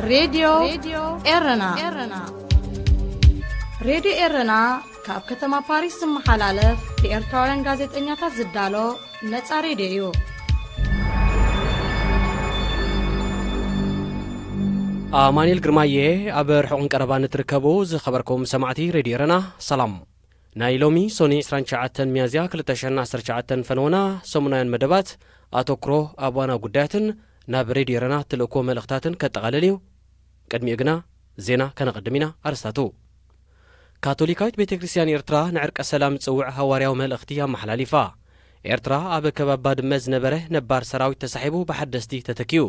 ሬድዮ ኤረና። ሬድዮ ኤረና ካብ ከተማ ፓሪስ ዝመሓላለፍ ብኤርትራውያን ጋዜጠኛታት ዝዳሎ ነጻ ሬድዮ እዩ። ኣማኑኤል ግርማየ ኣብ ርሑቕን ቀረባን እትርከቡ ዝኸበርኩም ሰማዕቲ ሬድዮ ኤረና፣ ሰላም። ናይ ሎሚ ሶኒ ዕስራን ትሽዓተን ሚያዝያ ክልተ ሽሕን ዓሰርተ ትሽዓተን ፈነወና ሰሙናውያን መደባት ኣተኩሮ ኣብ ዋና ጉዳያትን ናብ ሬድዮ ኤረና እትልእኮ መልእኽታትን ከጠቓልል እዩ። ቅድሚኡ ግና ዜና ከነቐድም ኢና። ኣርስታቱ። ካቶሊካዊት ቤተ ክርስቲያን ኤርትራ ንዕርቀ ሰላም ዝጽውዕ ሃዋርያዊ መልእኽቲ ኣመሓላሊፋ። ኤርትራ ኣብ ከባቢ ባድመ ዝነበረ ነባር ሰራዊት ተሳሒቡ ብሓደስቲ ተተኪኡ።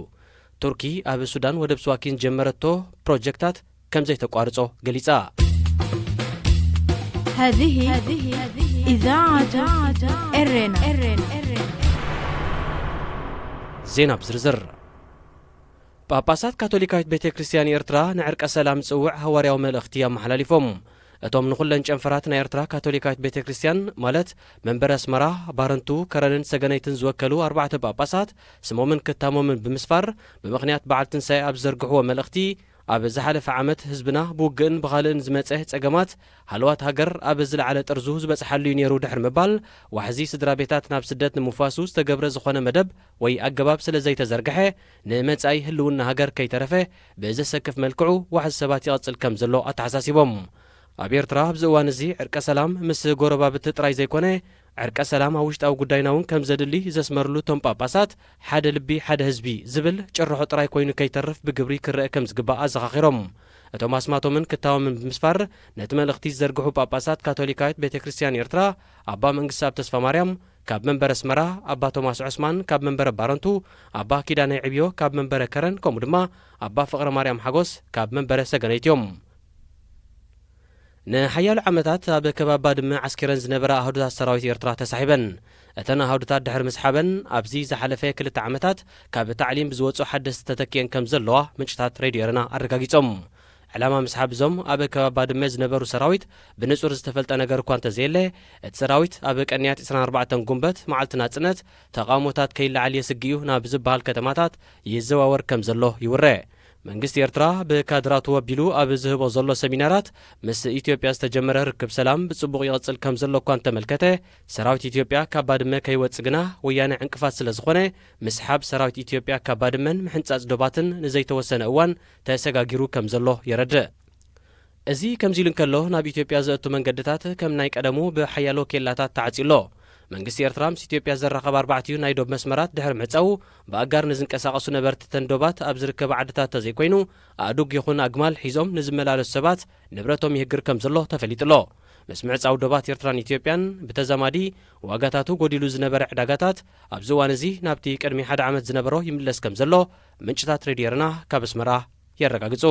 ቱርኪ ኣብ ሱዳን ወደብ ስዋኪን ዝጀመረቶ ፕሮጀክታት ከም ዘይተቋርጾ ገሊጻ። هذه إذاعة إرينا. ዜና ብዝርዝር። ጳጳሳት ካቶሊካዊት ቤተ ክርስቲያን ኤርትራ ንዕርቀ ሰላም ዝጽውዕ ሃዋርያዊ መልእኽቲ ኣመሓላሊፎም። እቶም ንኹለን ጨንፈራት ናይ ኤርትራ ካቶሊካዊት ቤተ ክርስቲያን፣ ማለት መንበረ ኣስመራ፣ ባረንቱ፣ ከረንን ሰገነይትን ዝወከሉ ኣርባዕተ ጳጳሳት፣ ስሞምን ክታሞምን ብምስፋር፣ ብምኽንያት በዓል ትንሳኤ ኣብ ዝዘርግሕዎ መልእኽቲ፣ ኣብ ዝሓለፈ ዓመት ህዝብና ብውግእን ብኻልእን ዝመጸ ጸገማት፣ ሃለዋት ሃገር ኣብ ዝለዓለ ጥርዙ ዝበጽሓሉ እዩ ነይሩ ድሕሪ ምባል፣ ዋሕዚ ስድራ ቤታት ናብ ስደት ንምፍዋሱ ዝተገብረ ዝኾነ መደብ ወይ ኣገባብ ስለ ዘይተዘርግሐ፣ ንመጻኢ ህልውና ሃገር ከይተረፈ ብዘሰክፍ መልክዑ ዋሕዚ ሰባት ይቐጽል ከም ዘሎ ኣተሓሳሲቦም። ኣብ ኤርትራ ኣብዚ እዋን እዚ ዕርቀ ሰላም ምስ ጎረባብቲ ጥራይ ዘይኮነ፣ ዕርቀ ሰላም ኣብ ውሽጣዊ ጉዳይና እውን ከም ዘድሊ ዘስመርሉ እቶም ጳጳሳት፣ ሓደ ልቢ ሓደ ህዝቢ ዝብል ጭርሖ ጥራይ ኮይኑ ከይተርፍ ብግብሪ ክረአ ከም ዝግባእ ኣዘኻኺሮም። እቶም ኣስማቶምን ክታቦምን ብምስፋር፣ ነቲ መልእኽቲ ዝዘርግሑ ጳጳሳት ካቶሊካዊት ቤተ ክርስቲያን ኤርትራ፣ ኣባ መንግስትኣብ ተስፋ ማርያም ካብ መንበረ ኣስመራ፣ ኣባ ቶማስ ዑስማን ካብ መንበረ ባረንቱ፣ ኣባ ኪዳነ ዕብዮ ካብ መንበረ ከረን፣ ከምኡ ድማ ኣባ ፍቕረ ማርያም ሓጎስ ካብ መንበረ ሰገነይት እዮም። ንሓያሎ ዓመታት ኣብ ከባቢ ባድመ ዓስኪረን ዝነበራ ኣሃዱታት ሰራዊት ኤርትራ ተሳሒበን። እተን ኣሃዱታት ድሕሪ ምስሓበን፣ ኣብዚ ዝሓለፈ ክልተ ዓመታት ካብ ታዕሊም ብዝወጹ ሓደስቲ ተተኪኤን ከም ዘለዋ ምንጭታት ሬድዮ ኤረና ኣረጋጊጾም። ዕላማ ምስሓብ እዞም ኣብ ከባቢ ባድመ ዝነበሩ ሰራዊት ብንጹር ዝተፈልጠ ነገር እኳ እንተዘየለ፣ እቲ ሰራዊት ኣብ ቀንያት ዕስራን ኣርባዕተን ጉንበት መዓልቲ ናጽነት ተቓውሞታት ከይለዓል የስግእ እዩ ናብ ዝበሃል ከተማታት ይዘዋወር ከም ዘሎ ይውረ። መንግስቲ ኤርትራ ብካድራቱ ኣቢሉ ኣብ ዝህቦ ዘሎ ሰሚናራት፣ ምስ ኢትዮጵያ ዝተጀመረ ርክብ ሰላም ብጽቡቕ ይቕጽል ከም ዘሎ እኳ እንተመልከተ፣ ሰራዊት ኢትዮጵያ ካብ ባድመ ከይወጽእ ግና ወያነ ዕንቅፋት ስለ ዝኾነ፣ ምስሓብ ሰራዊት ኢትዮጵያ ካብ ባድመን ምሕንጻጽ ዶባትን ንዘይተወሰነ እዋን ተሰጋጊሩ ከም ዘሎ የረድእ። እዚ ከምዚ ኢሉ እንከሎ፣ ናብ ኢትዮጵያ ዘእቱ መንገድታት ከም ናይ ቀደሙ ብሓያሎ ኬላታት ተዓጽዩ ኣሎ። መንግስቲ ኤርትራ ምስ ኢትዮጵያ ዘራኸብ ኣርባዕቲኡ ናይ ዶብ መስመራት ድሕሪ ምዕጻዉ፣ ብኣጋር ንዝንቀሳቐሱ ነበርቲ እተን ዶባት ኣብ ዝርከባ ዓድታት ተዘይኮይኑ፣ ኣእዱግ ይኹን ኣግማል ሒዞም ንዝመላለሱ ሰባት ንብረቶም ይህግር ከም ዘሎ ተፈሊጡ ኣሎ። ምስ ምዕጻው ዶባት ኤርትራን ኢትዮጵያን ብተዛማዲ፣ ዋጋታቱ ጎዲሉ ዝነበረ ዕዳጋታት ኣብዚ እዋን እዚ ናብቲ ቅድሚ ሓደ ዓመት ዝነበሮ ይምለስ ከም ዘሎ ምንጭታት ሬድዮ ኤረና ካብ ኣስመራ የረጋግጹ።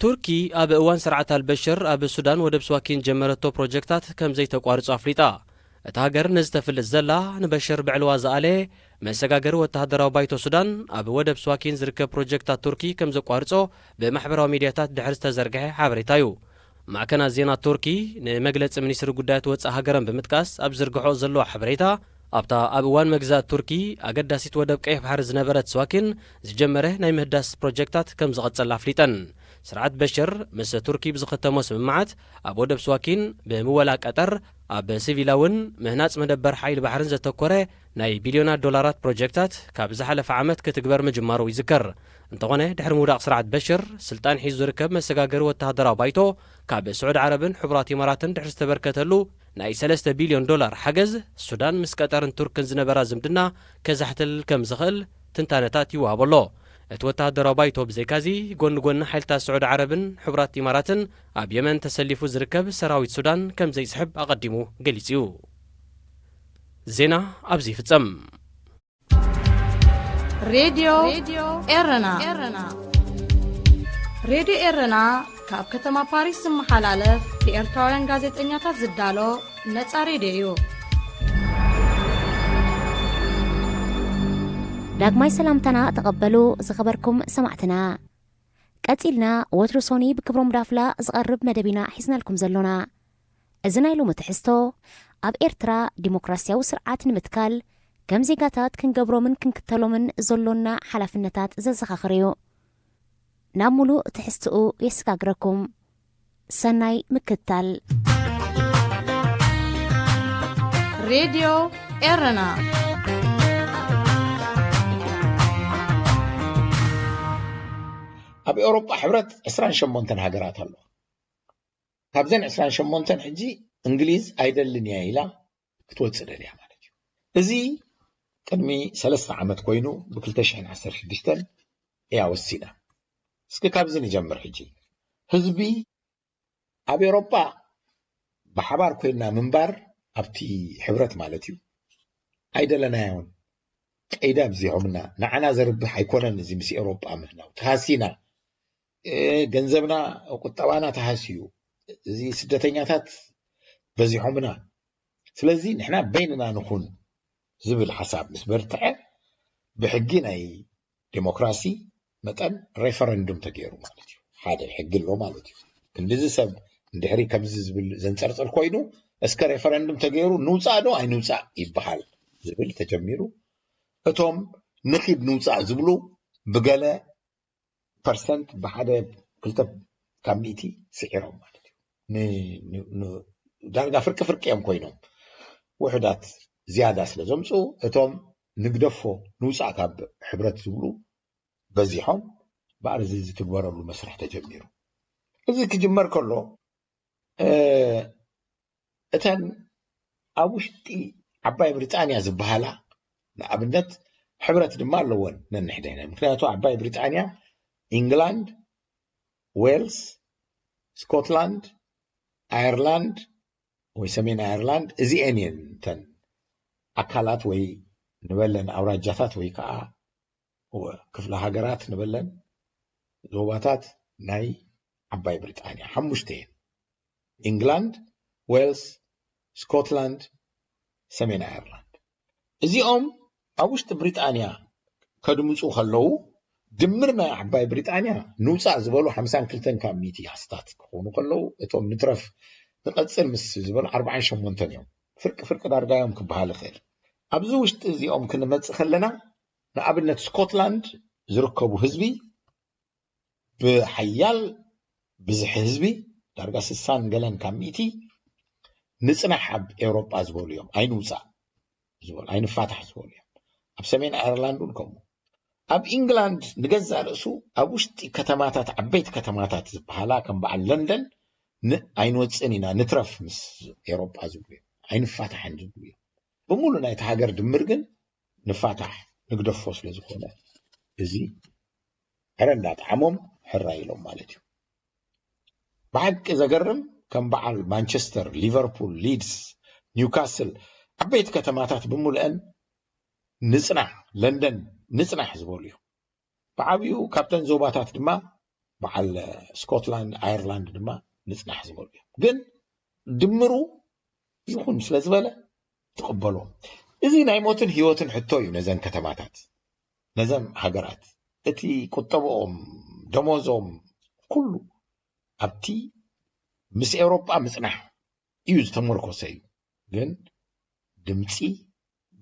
ቱርኪ ኣብ እዋን ስርዓት ኣልበሽር ኣብ ሱዳን ወደብ ስዋኪን ጀመረቶ ፕሮጀክታት ከም ዘይተቋርጾ ኣፍሊጣ። እታ ሃገር ነዚ ተፍልጥ ዘላ፣ ንበሽር ብዕልዋ ዝኣለ መሰጋገሪ ወተሃደራዊ ባይቶ ሱዳን ኣብ ወደብ ስዋኪን ዝርከብ ፕሮጀክታት ቱርኪ ከም ዘቋርጾ ብማሕበራዊ ሚድያታት ድሕሪ ዝተዘርግሐ ሓበሬታ እዩ። ማዕከናት ዜና ቱርኪ ንመግለጺ ሚኒስትሪ ጉዳያት ወጻኢ ሃገረን ብምጥቃስ ኣብ ዝርግሖ ዘለዋ ሓበሬታ፣ ኣብታ ኣብ እዋን መግዛእቲ ቱርኪ ኣገዳሲት ወደብ ቀይሕ ባሕሪ ዝነበረት ስዋኪን ዝጀመረ ናይ ምህዳስ ፕሮጀክታት ከም ዝቐጸላ ኣፍሊጠን። ስርዓት በሽር ምስ ቱርኪ ብዝኸተሞ ስምምዓት፣ ኣብ ወደብ ስዋኪን ብምወላ ቀጠር ኣብ ሲቪላውን ምህናጽ መደበር ሓይሊ ባሕርን ዘተኮረ ናይ ቢልዮናት ዶላራት ፕሮጀክታት ካብ ዝሓለፈ ዓመት ክትግበር ምጅማሩ ይዝከር። እንተኾነ፣ ድሕሪ ምውዳቕ ስርዓት በሽር፣ ስልጣን ሒዙ ዝርከብ መሰጋገሪ ወተሃደራዊ ባይቶ ካብ ስዑዲ ዓረብን ሕቡራት ኢማራትን ድሕሪ ዝተበርከተሉ ናይ ሰለስተ ቢልዮን ዶላር ሓገዝ፣ ሱዳን ምስ ቀጠርን ቱርክን ዝነበራ ዝምድና ከዛሕትል ከም ዝኽእል ትንታነታት ይወሃቦ ኣሎ። እቲ ወተሃደራዊ ባይቶ ብዘይካዚ፣ ጎኒ ጎኒ ሓይልታት ስዑዲ ዓረብን ሕቡራት ኢማራትን ኣብ የመን ተሰሊፉ ዝርከብ ሰራዊት ሱዳን ከም ዘይስሕብ ኣቐዲሙ ገሊጹ እዩ። ዜና ኣብዚ ይፍጸም። ሬድዮ ኤረና። ሬድዮ ኤረና ካብ ከተማ ፓሪስ ዝመሓላለፍ ብኤርትራውያን ጋዜጠኛታት ዝዳሎ ነጻ ሬድዮ እዩ። ዳግማይ ሰላምታና ተቐበሉ ዝኸበርኩም ሰማዕትና። ቀጺልና ወትሩ ሶኒ ብክብሮም ዳፍላ ዝቐርብ መደብ ኢና ሒዝናልኩም ዘሎና። እዚ ናይ ሎሚ ትሕዝቶ፣ ኣብ ኤርትራ ዲሞክራስያዊ ስርዓት ንምትካል ከም ዜጋታት ክንገብሮምን ክንክተሎምን ዘሎና ሓላፍነታት ዘዘኻኽር እዩ። ናብ ሙሉእ ትሕዝትኡ የሰጋግረኩም። ሰናይ ምክትታል። ሬድዮ ኤረና። ኣብ ኤውሮጳ ሕብረት ዕስራን ሸሞንተን ሃገራት ኣሎ። ካብዘን ዕስራን ሸሞንተን ሕጂ እንግሊዝ ኣይደልን እያ ኢላ ክትወፅእ ደልያ ማለት እዩ። እዚ ቅድሚ ሰለስተ ዓመት ኮይኑ ብ ክልተ ሽሕን ዓሰርተ ሽዱሽተን እያ ወሲና። እስኪ ካብዚ ንጀምር። ሕጂ ህዝቢ ኣብ ኤውሮጳ ብሓባር ኮይና ምንባር ኣብቲ ሕብረት ማለት እዩ ኣይደለናዮን። ቀይዲ ኣብዚሖምና። ንዓና ዘርብሕ ኣይኮነን እዚ ምስ ኤውሮጳ ምህናው። ተሃሲና፣ ገንዘብና ቁጠባና ተሃስዩ፣ እዚ ስደተኛታት በዚሖምና። ስለዚ ንሕና በይንና ንኹን ዝብል ሓሳብ ምስ በርትዐ ብሕጊ ናይ ዴሞክራሲ መጠን ሬፈረንዱም ተገይሩ ማለት እዩ። ሓደ ሕጊ ኣሎ ማለት እዩ። ክንዲዚ ሰብ እንድሕሪ ከምዚ ዝብል ዘንፀርፅር ኮይኑ እስከ ሬፈረንዱም ተገይሩ ንውፃእ ዶ ኣይንውፃእ ይበሃል ዝብል ተጀሚሩ። እቶም ንኺድ ንውፃእ ዝብሉ ብገለ ፐርሰንት ብሓደ ክልተ ካብ ሚእቲ ስዒሮም ማለት እዩ። ዳርጋ ፍርቂ ፍርቂ እዮም ኮይኖም ውሕዳት ዝያዳ ስለ ዘምፅኡ እቶም ንግደፎ ንውፃእ ካብ ሕብረት ዝብሉ በዚሖም በኣርዚ ዝትግበረሉ መስርሕ ተጀሚሩ። እዚ ክጅመር ከሎ እተን ኣብ ውሽጢ ዓባይ ብሪጣንያ ዝበሃላ ንኣብነት ሕብረት ድማ ኣለወን ነንሕደነ። ምክንያቱ ዓባይ ብሪጣንያ ኢንግላንድ፣ ዌልስ፣ ስኮትላንድ፣ ኣየርላንድ ወይ ሰሜን ኣየርላንድ እዚኤን እየን እተን ኣካላት ወይ ንበለን ኣውራጃታት ወይ ከዓ ክፍለ ሃገራት ንበለን ዞባታት ናይ ዓባይ ብሪጣንያ ሓሙሽተ እየን። ኢንግላንድ፣ ዌልስ፣ ስኮትላንድ፣ ሰሜን ኣየርላንድ። እዚኦም ኣብ ውሽጢ ብሪጣንያ ከድምፁ ከለዉ ድምር ናይ ዓባይ ብሪጣንያ ንውፃእ ዝበሉ ሓምሳን ክልተን ካብ ሚእቲ ኣስታት ክኾኑ ከለዉ እቶም ንትረፍ ንቐፅል ምስ ዝበሉ ኣርባዓን ሸሞንተን እዮም። ፍርቂ ፍርቂ ዳርጋ እዮም ክበሃል ይኽእል። ኣብዚ ውሽጢ እዚኦም ክንመፅእ ከለና ንኣብነት ስኮትላንድ ዝርከቡ ህዝቢ ብሓያል ብዝሒ ህዝቢ ዳርጋ ስሳን ገለን ካብ ሚእቲ ንፅናሕ ኣብ ኤውሮጳ ዝበሉ እዮም። ኣይንውፃእ ዝበሉ ኣይንፋታሕ ዝበሉ እዮም። ኣብ ሰሜን ኣየርላንድ እውን ከምኡ። ኣብ ኢንግላንድ ንገዛእ ርእሱ ኣብ ውሽጢ ከተማታት ዓበይቲ ከተማታት ዝበሃላ ከም በዓል ለንደን ን- ኣይንወፅእን ኢና ንትረፍ ምስ ኤውሮጳ ዝብሉ እዮም። ኣይንፋታሕን ዝብሉ እዮም። ብምሉእ ናይቲ ሃገር ድምር ግን ንፋታሕ ንግደፎ ስለ ዝኾነ እዚ ዕረ እንዳጠዓሞም ሕራይ ኢሎም ማለት እዩ። ብሓቂ ዘገርም ከም በዓል ማንቸስተር፣ ሊቨርፑል፣ ሊድስ፣ ኒውካስል ዓበይቲ ከተማታት ብምሉአን ንፅናሕ ለንደን ንፅናሕ ዝበሉ እዮም። ብዓብኡ ካብተን ዞባታት ድማ በዓል ስኮትላንድ ኣየርላንድ ድማ ንፅናሕ ዝበሉ እዮም። ግን ድምሩ ይኹን ስለ ዝበለ ትቕበሎ። እዚ ናይ ሞትን ህይወትን ሕቶ እዩ ነዘን ከተማታት ነዘን ሃገራት። እቲ ቁጠብኦም ደሞዞም ኩሉ ኣብቲ ምስ ኤውሮጳ ምፅናሕ እዩ ዝተመርኮሰ እዩ። ግን ድምፂ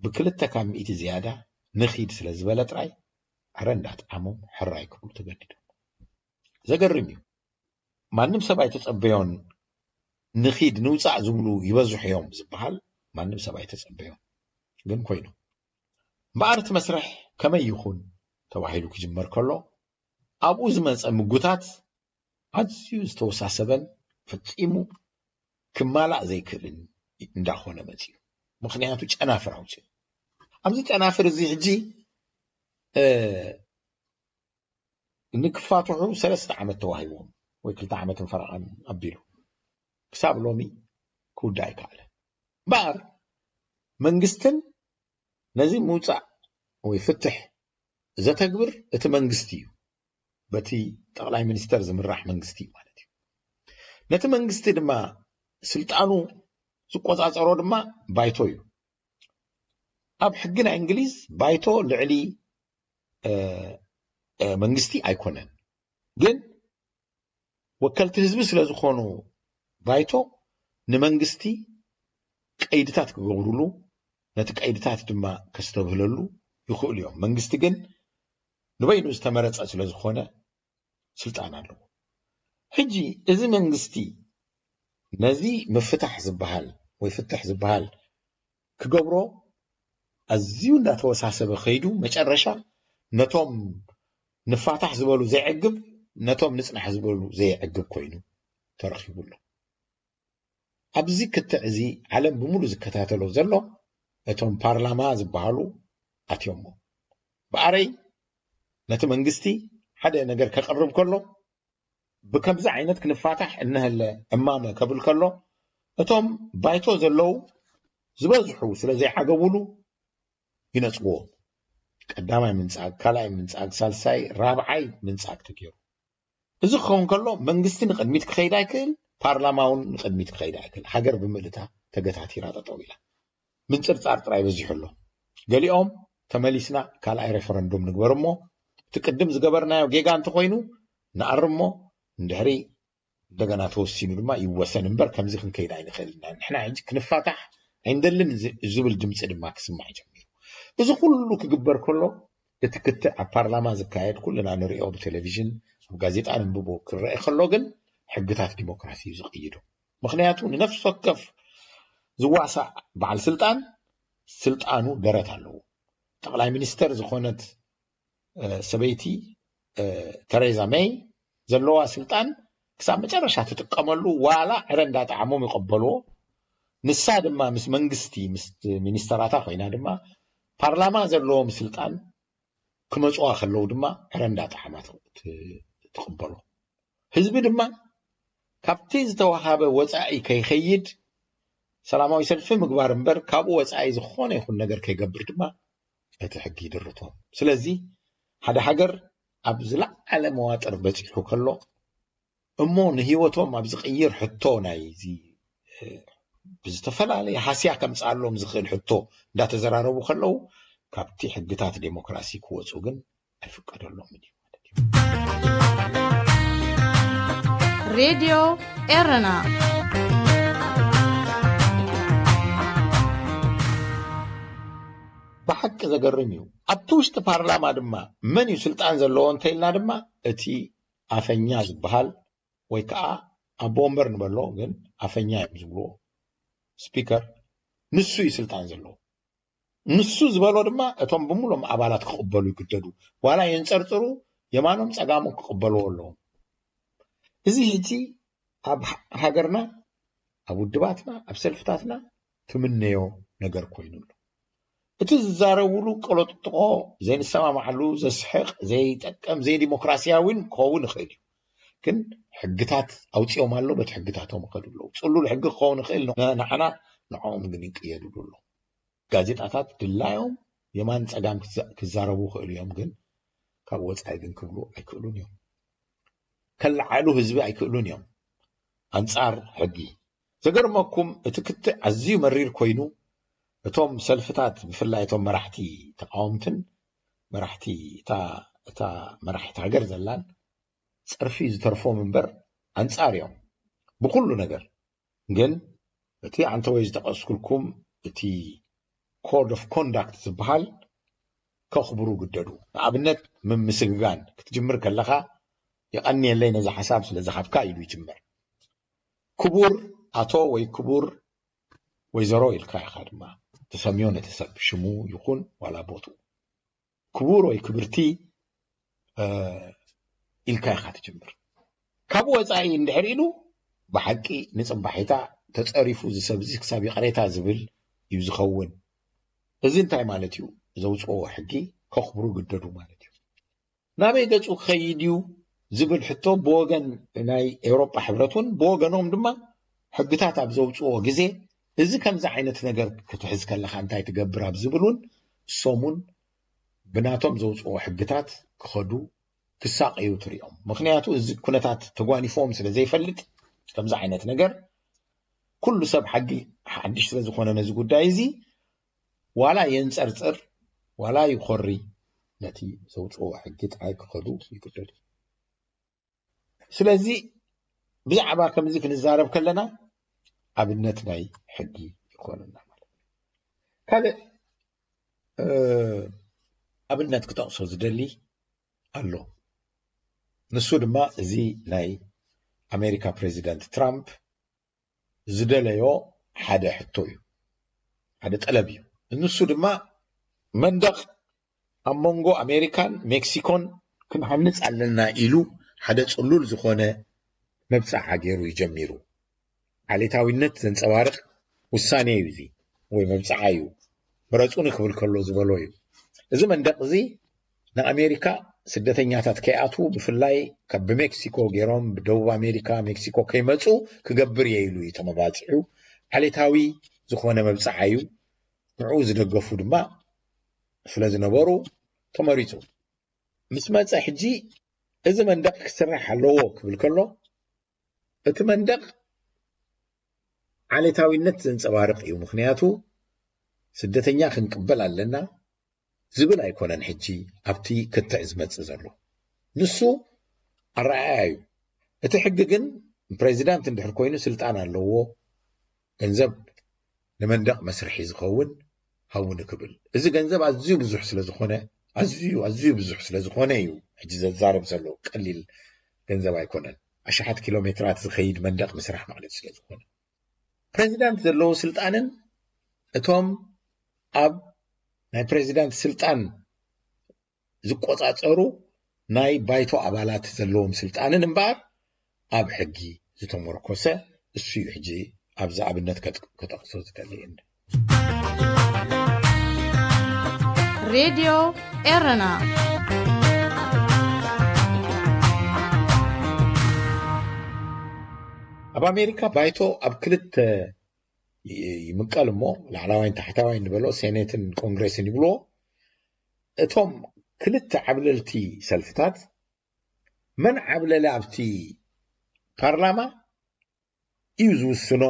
ብክልተ ካብ ሚእቲ ዝያዳ ንኺድ ስለ ዝበለ ጥራይ ዕረ እንዳጥዓሞም ሕራይ ክብሉ ተገዲዶም። ዘገርም እዩ። ማንም ሰብ ኣይተፀበዮን። ንኺድ ንውፃእ ዝብሉ ይበዝሑ እዮም ዝበሃል ማንም ሰብ ኣይተፀበዮን። ግን ኮይኑ እምበኣር እቲ መስርሕ ከመይ ይኹን ተባሂሉ ክጅመር ከሎ ኣብኡ ዝመፀ ምጉታት ኣዝዩ ዝተወሳሰበን ፈፂሙ ክማላእ ዘይክእልን እንዳኾነ መፂኡ። ምክንያቱ ጨናፍር ኣውፅኡ። ኣብዚ ጨናፍር እዚ ሕጂ ንክፋትሑ ሰለስተ ዓመት ተዋሂቦም ወይ ክልተ ዓመትን ፈረቓን ኣቢሉ ክሳብ ሎሚ ክውዳእ ኣይከኣለን። እምበኣር መንግስትን ነዚ ምውፃእ ወይ ፍትሕ ዘተግብር እቲ መንግስቲ እዩ። በቲ ጠቕላይ ሚኒስተር ዝምራሕ መንግስቲ እዩ ማለት እዩ። ነቲ መንግስቲ ድማ ስልጣኑ ዝቆፃፀሮ ድማ ባይቶ እዩ። ኣብ ሕጊ ናይ እንግሊዝ ባይቶ ልዕሊ መንግስቲ ኣይኮነን። ግን ወከልቲ ህዝቢ ስለ ዝኾኑ ባይቶ ንመንግስቲ ቀይድታት ክገብሩሉ ነቲ ቀይድታት ድማ ከስተብህለሉ ይኽእሉ እዮም። መንግስቲ ግን ንበይኑ ዝተመረጸ ስለ ዝኾነ ስልጣን ኣለዎ። ሕጂ እዚ መንግስቲ ነዚ ምፍታሕ ዝበሃል ወይ ፍትሕ ዝበሃል ክገብሮ ኣዝዩ እንዳተወሳሰበ ከይዱ መጨረሻ ነቶም ንፋታሕ ዝበሉ ዘይዕግብ ነቶም ንጽናሕ ዝበሉ ዘይዕግብ ኮይኑ ተረኺቡ ኣሎ። ኣብዚ ክትዕ እዚ ዓለም ብምሉ ዝከታተሎ ዘሎ እቶም ፓርላማ ዝበሃሉ ኣትዮሞ ብኣረይ ነቲ መንግስቲ ሓደ ነገር ከቕርብ ከሎ ብከምዚ ዓይነት ክንፋታሕ እነህለ እማመ ከብል ከሎ እቶም ባይቶ ዘለዉ ዝበዝሑ ስለ ዘይዓገቡሉ ይነጽዎ። ቀዳማይ ምንጻግ፣ ካልኣይ ምንጻግ፣ ሳልሳይ፣ ራብዓይ ምንጻግ ተገይሩ። እዚ ክኸውን ከሎ መንግስቲ ንቕድሚት ክኸይድ ኣይክእል፣ ፓርላማ እውን ንቕድሚት ክኸይድ ኣይክእል። ሃገር ብምልእታ ተገታቲራ ጠጠው ኢላ። ምንጽርጻር ጥራይ በዚሑ ኣሎ። ገሊኦም ተመሊስና ካልኣይ ሬፈረንዱም ንግበር እሞ እቲ ቅድም ዝገበርናዮ ጌጋ እንተኾይኑ ንኣርሞ እንድሕሪ እንደገና ተወሲኑ ድማ ይወሰን እምበር ከምዚ ክንከይድ ኣይንኽእል ኢና። ንሕና ሕጂ ክንፋታሕ ኣይንደልን ዝ- ዝብል ድምፂ ድማ ክስማዕ ጀሚሩ። እዚ ኩሉ ክግበር ከሎ እቲ ክትዕ ኣብ ፓርላማ ዝካየድ ኩልና ንሪኦ ብቴሌቪዥን ኣብ ጋዜጣ ንንብቦ ክረአ ከሎ ግን ሕግታት ዲሞክራሲ እዩ ዝቕይዶ። ምክንያቱ ንነፍሲ ወከፍ ዝዋሳእ በዓል ስልጣን ስልጣኑ ደረት ኣለዎ። ጠቕላይ ሚኒስተር ዝኾነት ሰበይቲ ተሬዛ ሜይ ዘለዋ ስልጣን ክሳብ መጨረሻ ትጥቀመሉ ዋላ ዕረ እንዳጠዓሞም ይቐበልዎ። ንሳ ድማ ምስ መንግስቲ ምስ ሚኒስተራታ ኮይና ድማ ፓርላማ ዘለዎም ስልጣን ክመፅዋ ከለዉ ድማ ዕረ እንዳጠዓማ ትቕበሎ። ህዝቢ ድማ ካብቲ ዝተዋሃበ ወፃኢ ከይኸይድ ሰላማዊ ሰልፊ ምግባር እምበር ካብኡ ወፃኢ ዝኾነ ይኹን ነገር ከይገብር ድማ እቲ ሕጊ ይድርቶም። ስለዚ ሓደ ሃገር ኣብ ዝለዓለ መዋጥር በፂሑ ከሎ እሞ ንህይወቶም ኣብ ዝቕይር ሕቶ ናይ እዚ ብዝተፈላለየ ሃስያ ከምፅኣሎም ዝኽእል ሕቶ እንዳተዘራረቡ ከለዉ ካብቲ ሕግታት ዴሞክራሲ ክወፁ ግን ኣይፍቀደሎምን እዩ ማለት እዩ። ሬድዮ ኤረና ብሓቂ ዘገርም እዩ። ኣብቲ ውሽጢ ፓርላማ ድማ መን እዩ ስልጣን ዘለዎ እንተኢልና ድማ እቲ ኣፈኛ ዝበሃል ወይ ከዓ ኣቦ ወንበር ንበሎ ግን ኣፈኛ እዮም ዝብልዎ ስፒከር ንሱ እዩ ስልጣን ዘለዎ። ንሱ ዝበሎ ድማ እቶም ብምሎም ኣባላት ክቕበሉ ይግደዱ። ዋላ የንፀርፅሩ የማኖም ፀጋሞም ክቕበልዎ ኣለዎም። እዚ ሕጂ ኣብ ሃገርና ኣብ ውድባትና ኣብ ሰልፍታትና ትምነዮ ነገር ኮይኑ ኣሎ። እቲ ዝዛረብሉ ቀለጥጥቆ ዘይንሰማማዓሉ ዘስሕቕ ዘይጠቀም ዘይዲሞክራሲያዊን ክኸውን ይኽእል እዩ። ግን ሕግታት ኣውፂኦም ኣሎ በቲ ሕግታቶም ይኸዱ ኣለዉ። ፅሉል ሕጊ ክኸውን ይኽእል ንዓና ንዕኦም ግን ይቅየድሉ ኣሎ። ጋዜጣታት ድላዮም የማን ፀጋም ክዛረቡ ይኽእሉ እዮም ግን ካብ ወፃኢ ግን ክብሉ ኣይክእሉን እዮም። ከለዓዕሉ ህዝቢ ኣይክእሉን እዮም ኣንፃር ሕጊ። ዘገርመኩም እቲ ክትዕ ኣዝዩ መሪር ኮይኑ እቶም ሰልፍታት ብፍላይ እቶም መራሕቲ ተቃወምትን መራሕቲ እታ እታ መራሒት ሃገር ዘላን ፀርፊ ዝተርፎም እምበር ኣንፃር እዮም ብኩሉ ነገር። ግን እቲ ኣንተ ወይ ዝጠቀስኩልኩም እቲ code of conduct ዝበሃል ከኽብሩ ግደዱ። ንኣብነት ምምስግጋን ክትጅምር ከለኻ የቐንየለይ ነዚ ሓሳብ ስለ ዝሃብካ ኢሉ ይጅምር። ክቡር ኣቶ ወይ ክቡር ወይዘሮ ኢልካ ኢኻ ድማ ትሰምዮ ነቲ ሰብ ሽሙ ይኹን ዋላ ቦትኡ። ክቡር ወይ ክብርቲ ኢልካ ኢኻ ትጅምር። ካብ ወፃኢ እንድሕር ኢሉ ብሓቂ ንፅባሒታ ተፀሪፉ እዚ ሰብ እዚ ክሳብ ይቕሬታ ዝብል እዩ ዝኸውን። እዚ እንታይ ማለት እዩ? ዘውፅኦ ሕጊ ከኽብሩ ግደዱ ማለት እዩ። ናበይ ገፁ ክኸይድ እዩ ዝብል ሕቶ ብወገን ናይ ኤውሮጳ ሕብረት እውን ብወገኖም ድማ ሕግታት ኣብ ዘውፅኦ ግዜ እዚ ከምዚ ዓይነት ነገር ክትሕዝ ከለካ እንታይ ትገብር ኣብ ዝብል እውን እሶም እውን ብናቶም ዘውፅኦ ሕግታት ክኸዱ ክሳቀዩ ትሪኦም። ምክንያቱ እዚ ኩነታት ተጓኒፎም ስለ ዘይፈልጥ ከምዚ ዓይነት ነገር ኩሉ ሰብ ሓጊ ሓድሽ ስለ ዝኾነ ነዚ ጉዳይ እዚ ዋላ የንፀርፅር ዋላ ይኾሪ ነቲ ዘውፅኦ ሕጊ ጥራይ ክኸዱ ይግደዱ። ስለዚ ብዛዕባ ከምዚ ክንዛረብ ከለና ኣብነት ናይ ሕጊ ይኾነና ማለት እዩ። ካልእ ኣብነት ክጠቕሶ ዝደሊ ኣሎ። ንሱ ድማ እዚ ናይ ኣሜሪካ ፕሬዚደንት ትራምፕ ዝደለዮ ሓደ ሕቶ እዩ፣ ሓደ ጠለብ እዩ። ንሱ ድማ መንደቕ ኣብ መንጎ ኣሜሪካን ሜክሲኮን ክንሃንጽ ኣለና ኢሉ ሓደ ጽሉል ዝኾነ መብጻዓ ገይሩ እዩ ጀሚሩ። ዓሌታዊነት ዘንጸባርቕ ውሳኔ እዩ እዚ፣ ወይ መብጻዓ እዩ። ምረጹኒ ክብል ከሎ ዝበሎ እዩ። እዚ መንደቕ እዚ ንኣሜሪካ ስደተኛታት ከይኣትዉ፣ ብፍላይ ካብ ብሜክሲኮ ገይሮም ብደቡብ ኣሜሪካ ሜክሲኮ ከይመጹ ክገብር እየ ኢሉ እዩ ተመባጺዑ። ዓሌታዊ ዝኾነ መብጻዓ እዩ። ንዕኡ ዝደገፉ ድማ ስለ ዝነበሩ ተመሪጹ። ምስ መጸ ሕጂ እዚ መንደቕ ክስራሕ ኣለዎ ክብል ከሎ፣ እቲ መንደቕ ዓሌታዊነት ዘንጸባርቕ እዩ። ምኽንያቱ ስደተኛ ክንቅበል ኣለና ዝብል ኣይኮነን ሕጂ ኣብቲ ክትዕ ዝመጽእ ዘሎ። ንሱ ኣረኣእያ እዩ። እቲ ሕጊ ግን ፕሬዚዳንት እንድሕር ኮይኑ ስልጣን ኣለዎ ገንዘብ ንመንደቕ መስርሒ ዝኸውን ሃቡኒ ክብል። እዚ ገንዘብ ኣዝዩ ብዙሕ ስለ ዝኾነ፣ ኣዝዩ፣ ኣዝዩ ብዙሕ ስለ ዝኾነ እዩ ሕጂ ዘዛርብ ዘሎ። ቀሊል ገንዘብ ኣይኮነን። ኣሽሓት ኪሎ ሜትራት ዝኸይድ መንደቕ ምስራሕ ማለት ስለ ዝኾነ። ፕሬዚዳንት ዘለዎ ስልጣንን እቶም ኣብ ናይ ፕሬዚዳንት ስልጣን ዝቆጻጸሩ ናይ ባይቶ ኣባላት ዘለዎም ስልጣንን እምበኣር ኣብ ሕጊ ዝተመርኮሰ እሱ እዩ። ሕጂ ኣብዚ ኣብነት ከጥ-፣ ከጠቕሶ ዝደሊ። ሬድዮ ኤረና። ኣብ ኣሜሪካ ባይቶ ኣብ ክልተ ይ-፣ ይምቀል እሞ፣ ላዕላዋይን ታሕታዋይን ንበሎ፣ ሴኔትን ኮንግሬስን ይብልዎ። እቶም ክልተ ዓብለልቲ ሰልፍታት መን ዓብለለ ኣብቲ ፓርላማ እዩ ዝውስኖ፣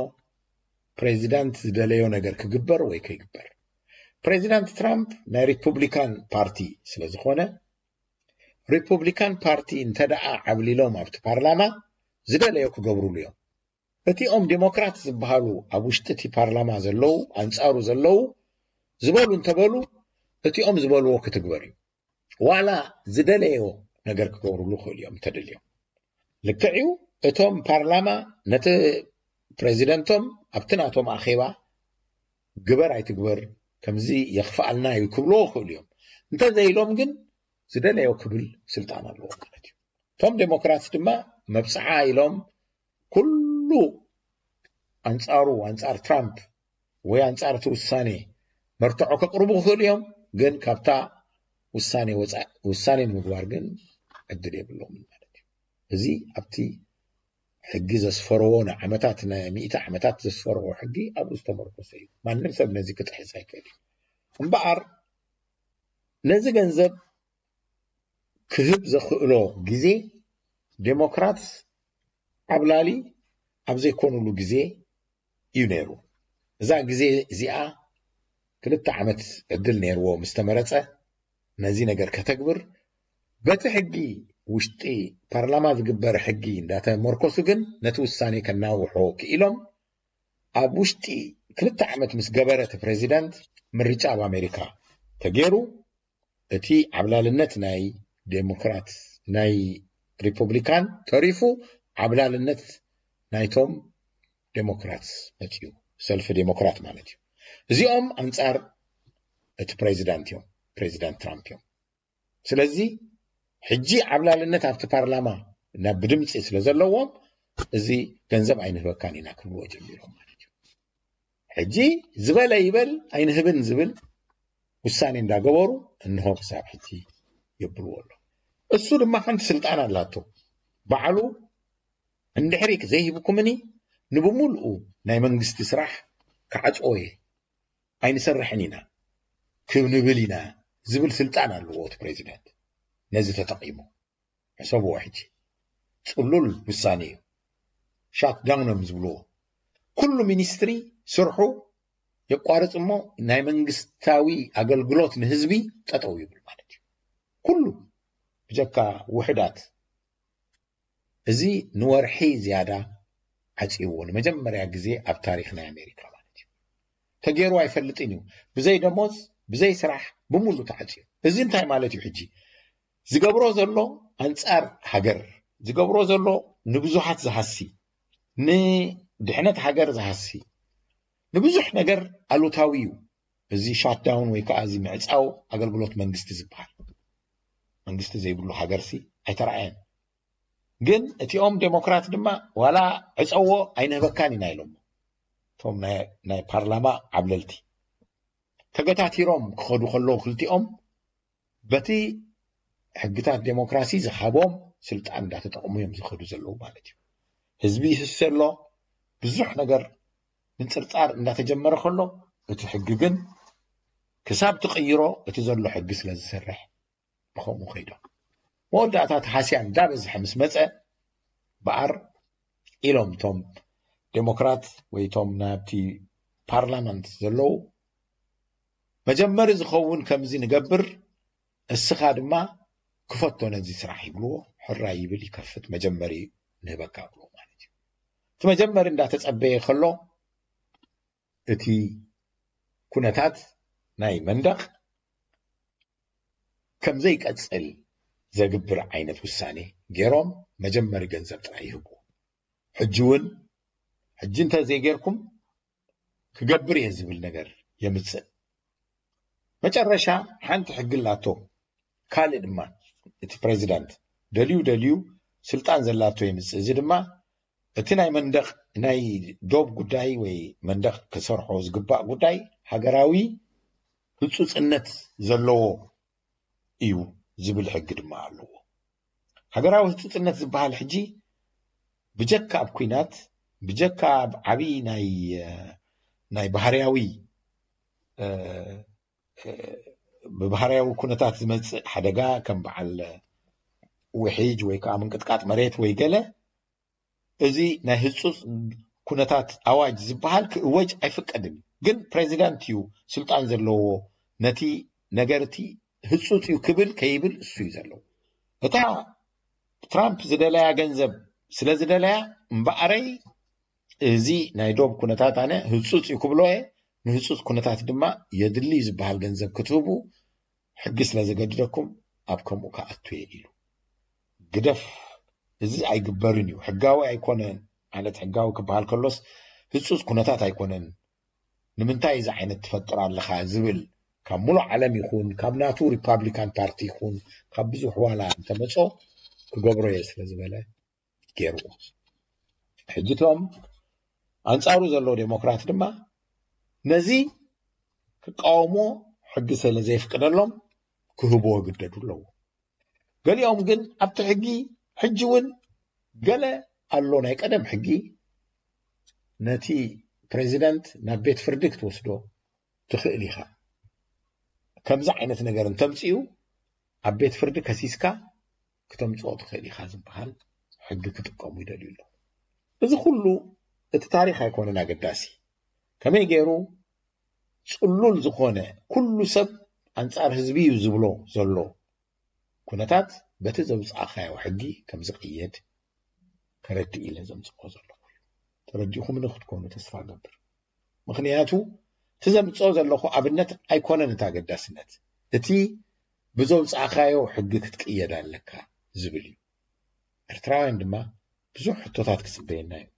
ፕሬዚዳንት ዝደለዮ ነገር ክግበር ወይ ከይግበር። ፕሬዚዳንት ትራምፕ ናይ ሪፑብሊካን ፓርቲ ስለ ዝኾነ፣ ሪፑብሊካን ፓርቲ እንተ ደኣ ዓብሊሎም ኣብቲ ፓርላማ ዝደለዮ ክገብሩሉ እዮም። እቲኦም ዴሞክራት ዝበሃሉ ኣብ ውሽጢ እቲ ፓርላማ ዘለዉ፣ ኣንጻሩ ዘለዉ ዝበሉ እንተበሉ፣ እቲኦም ዝበልዎ ክትግበር እዩ። ዋላ ዝደለዮ ነገር ክገብሩሉ ይኽእሉ እዮም እንተደልዮም። ልክዕ እዩ፣ እቶም ፓርላማ ነቲ ፕሬዚደንቶም ኣብቲ ናቶም ኣኼባ ግበር ኣይትግበር ከምዚ የኽፍኣልና እዩ ክብልዎ ይኽእሉ እዮም። እንተዘይሎም ግን ዝደለዮ ክብል ስልጣን ኣለዎ ማለት እዩ። እቶም ዴሞክራት ድማ መብጽዓ ኢሎም ኩሉ ኣንጻሩ፣ ኣንጻር ትራምፕ ወይ ኣንጻር እቲ ውሳኔ መርትዖ ከቕርቡ ክኽእሉ እዮም፣ ግን ካብታ ውሳኔ ወጻኢ ውሳኔ ንምግባር ግን ዕድል የብሎምን ማለት እዩ። እዚ ኣብቲ ሕጊ ዘስፈርዎ ንዓመታት፣ ንሚእቲ ዓመታት ዘስፈርዎ ሕጊ ኣብኡ ዝተመርኮሰ እዩ። ማንም ሰብ ነዚ ክጥሕስ ኣይክእል እዩ። እምበኣር ነዚ ገንዘብ ክህብ ዘኽእሎ ግዜ ዴሞክራት ዓብላሊ ኣብ ዘይኮኑሉ ግዜ እዩ ነይሩ። እዛ ግዜ እዚኣ ክልተ ዓመት ዕድል ነይርዎ ምስ ተመረጸ ነዚ ነገር ከተግብር። በቲ ሕጊ ውሽጢ ፓርላማ ዝግበር ሕጊ እንዳተመርኮሱ ግን ነቲ ውሳኔ ከናውሖ ክኢሎም። ኣብ ውሽጢ ክልተ ዓመት ምስ ገበረ እቲ ፕሬዚዳንት ምርጫ ኣብ ኣሜሪካ ተገይሩ። እቲ ዓብላልነት ናይ ዴሞክራት፣ ናይ ሪፐብሊካን ተሪፉ ዓብላልነት ናይቶም ዴሞክራት መፅዩ፣ ሰልፊ ዴሞክራት ማለት እዩ። እዚኦም ኣንጻር እቲ ፕሬዚዳንት እዮም፣ ፕሬዚዳንት ትራምፕ እዮም። ስለዚ ሕጂ ዓብላልነት ኣብቲ ፓርላማ ናብ ብድምፂ ስለ ዘለዎም እዚ ገንዘብ ኣይንህበካን ኢና ክብልዎ ጀሚሮም ማለት እዩ። ሕጂ ዝበለ ይበል ኣይንህብን ዝብል ውሳኔ እንዳገበሩ እንሆ ክሳብ ሕጂ የብልዎ ኣሎ። እሱ ድማ ሓንቲ ስልጣን ኣላቶ። ባዕሉ እንድሕሪ ዘይሂብኩምኒ ንብሙሉኡ ናይ መንግስቲ ስራሕ ክዓጽዎ እየ፣ ኣይንሰርሕን ኢና፣ ክንብል ኢና ዝብል ስልጣን ኣለዎ እቲ ፕሬዚደንት። ነዚ ተጠቒሙ ሕሰብዎ ሕጂ። ጽሉል ውሳኔ እዩ። ሻት ዳውን እዮም ዝብልዎ። ኩሉ ሚኒስትሪ ስርሑ የቋርጽ እሞ ናይ መንግስታዊ ኣገልግሎት ንህዝቢ ጠጠው ይብል ማለት እዩ። ኩሉ ብጀካ ውሕዳት። እዚ ንወርሒ ዝያዳ ዓጽይዎ ንመጀመርያ ግዜ ኣብ ታሪኽ ናይ ኣሜሪካ ማለት እዩ። ተገይሩ ኣይፈልጥን እዩ። ብዘይ ደሞዝ፣ ብዘይ ስራሕ፣ ብሙሉ ተዓፅዩ። እዚ እንታይ ማለት እዩ? ሕጂ ዝገብሮ ዘሎ ኣንፃር ሃገር፣ ዝገብሮ ዘሎ ንብዙሃት ዝሃሲ፣ ንድሕነት ሃገር ዝሃሲ፣ ንብዙሕ ነገር ኣሉታዊ እዩ። እዚ ሻትዳውን ወይ ከዓ እዚ ምዕፃው ኣገልግሎት መንግስቲ ዝበሃል፣ መንግስቲ ዘይብሉ ሃገርሲ ኣይተረኣየን። ግን እቲኦም ዴሞክራት ድማ ዋላ ዕፀዎ ኣይንህበካን ኢና ኢሎም፣ እቶም ናይ ፓርላማ ዓብለልቲ ተገታቲሮም ክኸዱ ከለዉ ክልቲኦም በቲ ሕግታት ዴሞክራሲ ዝሃቦም ስልጣን እንዳተጠቕሙ እዮም ዝኸዱ ዘለዉ ማለት እዩ። ህዝቢ ይህሰ ኣሎ። ብዙሕ ነገር ምንፅርፃር እንዳተጀመረ ከሎ እቲ ሕጊ ግን ክሳብ ትቕይሮ እቲ ዘሎ ሕጊ ስለ ዝሰርሕ ብኸምኡ ከይዶም መወዳእታ ተሃስያ እንዳበዝሐ ምስ መፀ በኣር ኢሎም እቶም ዴሞክራት ወይ እቶም ናብቲ ፓርላመንት ዘለዉ መጀመሪ ዝኸውን ከምዚ ንገብር፣ እስኻ ድማ ክፈቶ ነዚ ስራሕ ይብልዎ። ሕራይ ይብል፣ ይከፍት፣ መጀመሪ ንህበካ ብሎ ማለት እዩ። እቲ መጀመሪ እንዳተጸበየ ከሎ እቲ ኩነታት ናይ መንደቕ ከም ዘይቀጽል ዘግብር ዓይነት ውሳኔ ገይሮም መጀመሪ ገንዘብ ጥራይ ይህብዎ። ሕጂ እውን ሕጂ እንተ ዘይጌርኩም ክገብር እየ ዝብል ነገር የምጽእ። መጨረሻ ሓንቲ ሕጊ ኣላቶ። ካልእ ድማ እቲ ፕሬዚዳንት ደልዩ ደልዩ ስልጣን ዘላቶ የምጽእ። እዚ ድማ እቲ ናይ መንደቕ ናይ ዶብ ጉዳይ ወይ መንደቕ ክሰርሖ ዝግባእ ጉዳይ ሃገራዊ ህጹጽነት ዘለዎ እዩ ዝብል ሕጊ ድማ ኣለዎ። ሃገራዊ ህጹጽነት ዝበሃል ሕጂ ብጀካ ኣብ ኲናት ብጀካ ኣብ ዓብዪ ናይ ናይ ባህርያዊ ብባህርያዊ ኩነታት ዝመጽእ ሓደጋ ከም በዓል ውሒጅ ወይ ከዓ ምንቅጥቃጥ መሬት ወይ ገለ እዚ ናይ ህጹጽ ኩነታት ኣዋጅ ዝበሃል ክእወጅ ኣይፍቀድን እዩ። ግን ፕሬዚዳንት እዩ ስልጣን ዘለዎ ነቲ ነገር እቲ ህጹጽ እዩ ክብል ከይብል እሱ እዩ ዘለዎ። እታ ትራምፕ ዝደለያ ገንዘብ ስለ ዝደለያ እምበኣረይ እዚ ናይ ዶብ ኩነታት ኣነ ህጹጽ እዩ ክብሎ እየ። ንህጹጽ ኩነታት ድማ የድሊ ዝበሃል ገንዘብ ክትህቡ ሕጊ ስለ ዘገድደኩም ኣብ ከምኡ ክኣቱ እየ ኢሉ። ግደፍ፣ እዚ ኣይግበርን እዩ፣ ሕጋዊ ኣይኮነን። ማለት ሕጋዊ ክበሃል ከሎስ ህጹጽ ኩነታት ኣይኮነን። ንምንታይ እዚ ዓይነት ትፈጥር ኣለኻ ዝብል ካብ ሙሉእ ዓለም ይኹን ካብ ናቱ ሪፓብሊካን ፓርቲ ይኹን ካብ ብዙሕ ዋላ እንተመጾ ክገብሮ እየ ስለ ዝበለ ገይርዎ። ሕጂ እቶም ኣንጻሩ ዘለዉ ዴሞክራት ድማ ነዚ ክቃወሞ ሕጊ ስለ ዘየፍቅደሎም ክህብዎ ግደዱ ኣለዉ። ገሊኦም ግን ኣብቲ ሕጊ ሕጂ እውን ገለ ኣሎ ናይ ቀደም ሕጊ ነቲ ፕሬዚደንት ናብ ቤት ፍርዲ ክትወስዶ ትኽእል ኢኻ። ከምዚ ዓይነት ነገር እንተምፅኡ ኣብ ቤት ፍርዲ ከሲስካ ክተምፅኦ ትኽእል ኢኻ ዝበሃል ሕጊ ክጥቀሙ ይደልዩ ኣለዉ። እዚ ኩሉ እቲ ታሪኽ ኣይኮነን ኣገዳሲ። ከመይ ገይሩ ፅሉል ዝኾነ ኩሉ ሰብ ኣንፃር ህዝቢ እዩ ዝብሎ ዘሎ ኩነታት በቲ ዘውፃእኻዮ ሕጊ ከም ዝቕየድ ከረድእ ኢለ ዘምፅኦ ዘለኹ እዩ። ተረዲእኹምኒ ክትኮኑ ተስፋ እገብር። ምኽንያቱ እቲ ዘምፅኦ ዘለኹ ኣብነት ኣይኮነን እቲ ኣገዳስነት፣ እቲ ብዘውፃእኻዮ ሕጊ ክትቅየድ ኣለካ ዝብል እዩ። ኤርትራውያን ድማ ብዙሕ ሕቶታት ክፅበየና እዩ።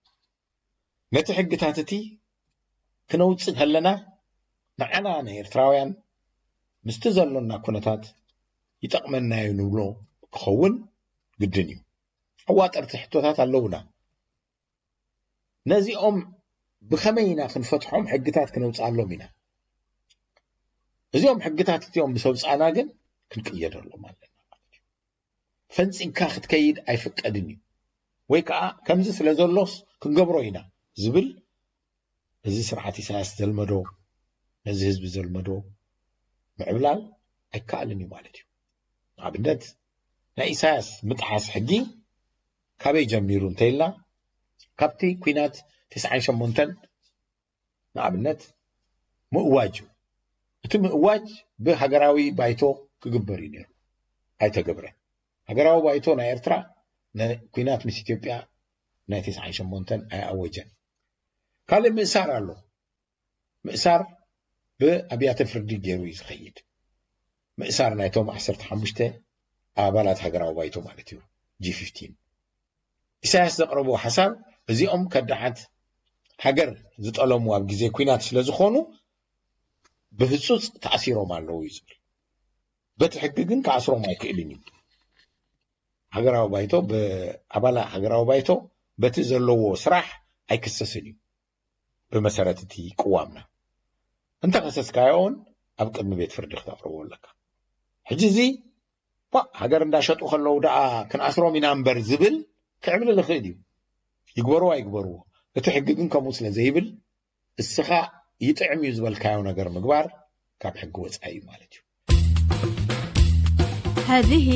ነቲ ሕግታት እቲ ክነውፅእ ከለና ንዓና ንኤርትራውያን ምስቲ ዘሎና ኩነታት ይጠቕመና እዩ ንብሎ ክኸውን ግድን እዩ። ኣዋጠርቲ ሕቶታት ኣለውና። ነዚኦም ብኸመይ ኢና ክንፈትሖም ሕግታት ክነውፅኣሎም ኢና። እዚኦም ሕግታት እቲኦም ምስ ኣውፃእና ግን ክንቅየደሎም ኣለና ማለት እዩ። ፈንፂግካ ክትከይድ ኣይፍቀድን እዩ ወይ ከዓ ከምዚ ስለ ዘሎስ ክንገብሮ ኢና ዝብል እዚ ስርዓት ኢሳያስ ዘልመዶ ነዚ ህዝቢ ዘልመዶ ምዕብላል ኣይከኣልን እዩ ማለት እዩ። ንኣብነት ናይ ኢሳያስ ምጥሓስ ሕጊ ካበይ ጀሚሩ እንተኢልና ካብቲ ኲናት ተስዓን ሸሞንተን ንኣብነት ምእዋጅ እዩ። እቲ ምእዋጅ ብሃገራዊ ባይቶ ክግበር እዩ ነይሩ፣ ኣይተገብረን። ሃገራዊ ባይቶ ናይ ኤርትራ ንኲናት ምስ ኢትዮጵያ ናይ ተስዓን ሸሞንተን ኣይኣወጀን። ካልእ ምእሳር ኣሎ። ምእሳር ብኣብያተ ፍርዲ ገይሩ እዩ ዝኸይድ። ምእሳር ናይቶም ዓሰርተ ሓሙሽተ ኣባላት ሃገራዊ ባይቶ ማለት እዩ፣ ጂ ፊፍቲን። ኢሳያስ ዘቕረቦ ሓሳብ፣ እዚኦም ከዳዓት ሃገር ዝጠለሙ ኣብ ግዜ ኲናት ስለ ዝኾኑ ብህጹጽ ተኣሲሮም ኣለዉ እዩ ዝብል። በቲ ሕጊ ግን ክኣስሮም ኣይክእልን እዩ። ሃገራዊ ባይቶ፣ ብኣባላት ሃገራዊ ባይቶ በቲ ዘለዎ ስራሕ ኣይክሰስን እዩ። ብመሰረት እቲ ቅዋምና እንተ ከሰስካዮ እውን ኣብ ቅድሚ ቤት ፍርዲ ክተቕርቦ ኣለካ። ሕጂ እዚ ባ ሃገር እንዳሸጡ ከለዉ ደኣ ክንኣስሮም ኢና እምበር ዝብል ክዕብልል ይኽእል እዩ። ይግበርዎ ኣይግበርዎ፣ እቲ ሕጊ ግን ከምኡ ስለ ዘይብል፣ እስኻ ይጥዕም እዩ ዝበልካዮ ነገር ምግባር ካብ ሕጊ ወጻኢ እዩ ማለት እዩ። هذه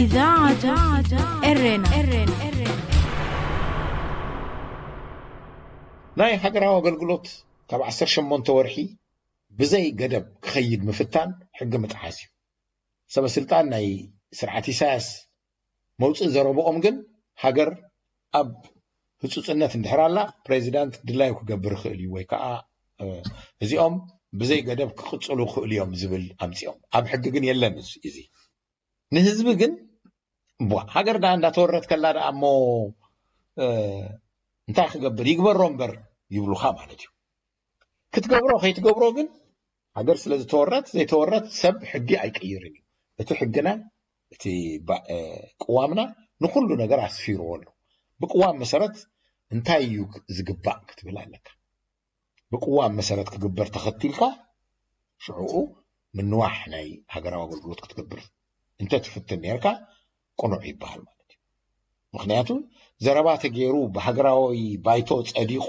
إذاعة إرينا. ናይ ሃገራዊ ኣገልግሎት ካብ ዓሰርተ ሸሞንተ ወርሒ ብዘይ ገደብ ክኸይድ ምፍታን ሕጊ ምጥሓስ እዩ። ሰበ ስልጣን ናይ ስርዓት ኢሳያስ መውፅእ ዘረብኦም ግን ሃገር ኣብ ህፁፅነት እንድሕር ኣላ ፕሬዚዳንት ድላዩ ክገብር ይኽእል እዩ ወይ ከዓ እዚኦም ብዘይ ገደብ ክቕፅሉ ይኽእሉ እዮም ዝብል ኣምፂኦም። ኣብ ሕጊ ግን የለን እዚ። ንህዝቢ ግን ሃገር ደኣ እንዳተወረት ከላ ደኣ እሞ እንታይ ክገብር ይግበሮ እምበር ይብሉኻ ማለት እዩ። ክትገብሮ ከይትገብሮ ግን ሃገር ስለ ዝተወረት ዘይተወረት ሰብ ሕጊ ኣይቅይርን እዩ። እቲ ሕግና እቲ ቅዋምና ንኩሉ ነገር ኣስፊርዎ ኣሎ። ብቅዋም መሰረት እንታይ እዩ ዝግባእ ክትብል ኣለካ። ብቅዋም መሰረት ክግበር ተኸቲልካ ሽዕኡ ምንዋሕ ናይ ሃገራዊ ኣገልግሎት ክትገብር እንተ ትፍትን ነርካ ቅኑዕ ይበሃል ማለት እዩ። ምክንያቱ ዘረባ ተገይሩ ብሃገራዊ ባይቶ ጸዲቑ